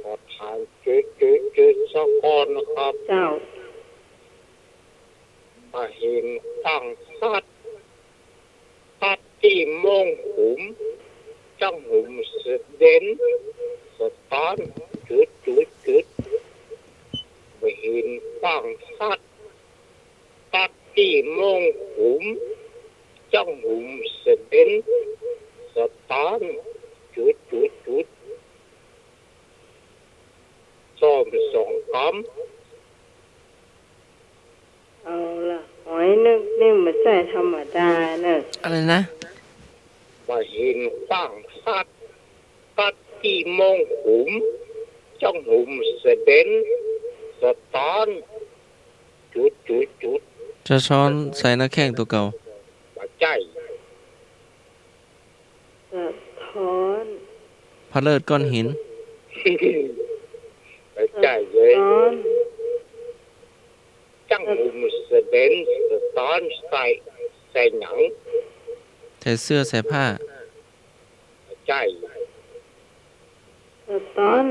ขอถามจืดๆๆ สักข้อนะครับ เจ้า บ่าเห็นขว้างสัตว์ ตัดตี้โม่งหุม จั้งหุมเสด็น สะต๊อน จุดจุดจุด บ่าเห็นขว้างสัตว์ ตัดตี้โม่งหุม จั้งหุมเสด็น สะต๊อน จุดจุดจุด ส้อมสองกำ เอาละ หอยนึกนี่มันใจ้ธรรมดาเนอะ อะไรนะ บ่าเห็นขว้างสัตว์ ตัดตี้โม่งหุม จั้งหุมเสด็น สะต๊อน จุดจุดจุด สะท้อนใส่หน้าแข้งตั๋วเก่า บ่ใจ้ สะท้อน พระเลิศก้อนหิน บ่ใจ้เลย สะท้อน จั้งหุมเสด็น สะต๊อนใส่ ใส่หยัง ใส่เสื้อใส่ผ้า บ่ใจ้ สะต๊อน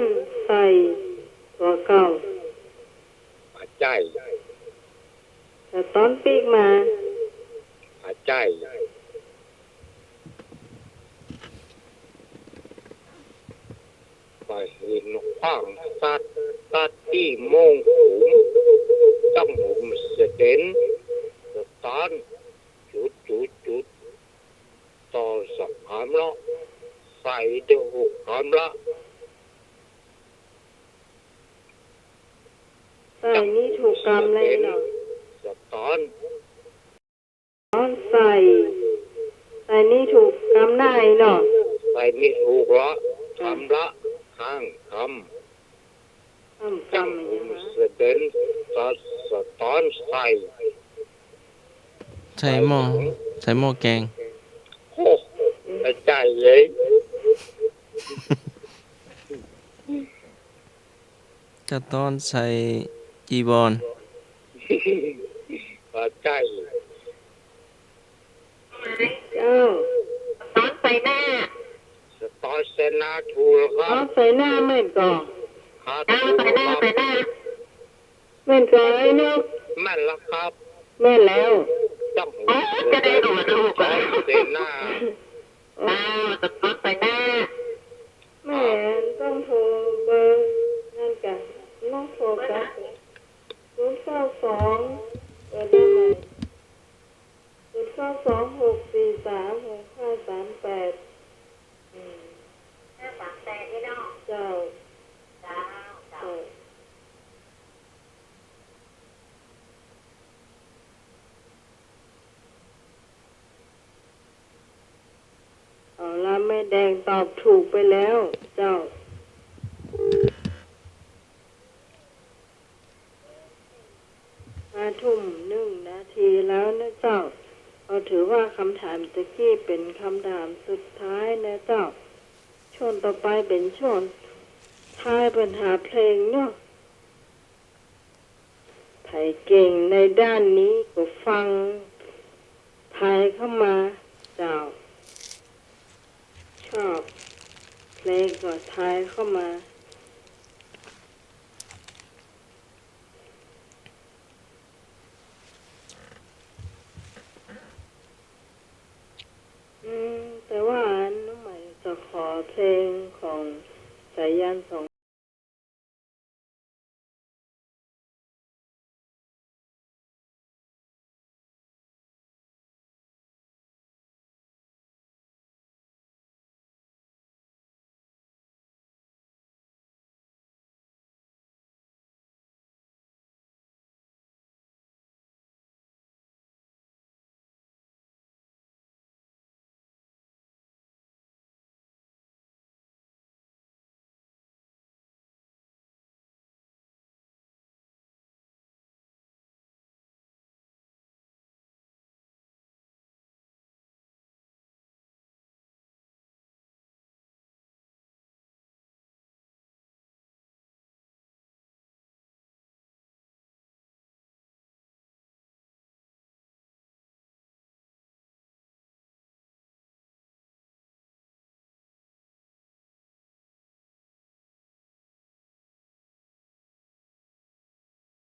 ใส่ตั๋วเก่า บ่ใจ้ สะต๊อนปิ๊กมา บ่ใจ้ บ่าเห็นขว้างสัตว์ ตัดตี้โม่งหุม จั้งหุมเสด็น สะต๊อน จุดจุดจุด ต่อสักกำละ ใส่ได้หกกำละ ใส่นี่ถูกกำเลยเนาะ สะต๊อน ใส่ ใส่นี่ถูกกำได้เนาะ ใส่นี่ถูกละ กำละ ห้างกำ ห้างกำ จั้งหุมเสด็น สะ สะต๊อนใส่ ใส่หม้อ ใส่หม้อแกง โอ้ บ่ใจ้เลย บ่ใจ้ สะต๊อนใส่จีวร บ่ใจ้ เจ้า สะต๊อนใส่หน้า สะต๊อนใส่หน้าถูกแล้วครับ สะต๊อนใส่หน้าแม่นก่อ ครับ เจ้า ถูกแล้วครับ ใส่หน้า ใส่หน้า แม่นก่อไอ้นก แม่นแล้วครับ แม่นแล้ว ต้อง โอ้ จะได้รู้ ถูก สะต๊อนใส่หน้า เจ้า สะต๊อนใส่หน้า แม่นต้องโทรเบอร์นั่นก่ะ ต้องโทรกลับ ศูนย์เก้าสอง เปิดได้ไหม ศูนย์เก้าสอง หกสี่สาม หกห้าสามแปด อืม ห้าสามแปด นี่เนาะ เจ้า เจ้า เจ้า เจ้า เอาละ แม่แดงตอบถูกไปแล้วเจ้า ห้าทุ่มหนึ่งนาทีแล้วนะเจ้า ก็ถือว่าคำถามตะกี้เป๋นคำถามสุดท้ายนะเจ้า ช่วงต่อไปเป๋นช่วงทายปัญหาเพลงเนาะ ใผเก่งในด้านนี้ก็ฟังทายเข้ามาเจ้า ชอบเพลงก็ทายเข้ามา อืม แต่ว่าน้องใหม่จะขอเพลงของสายัณสอง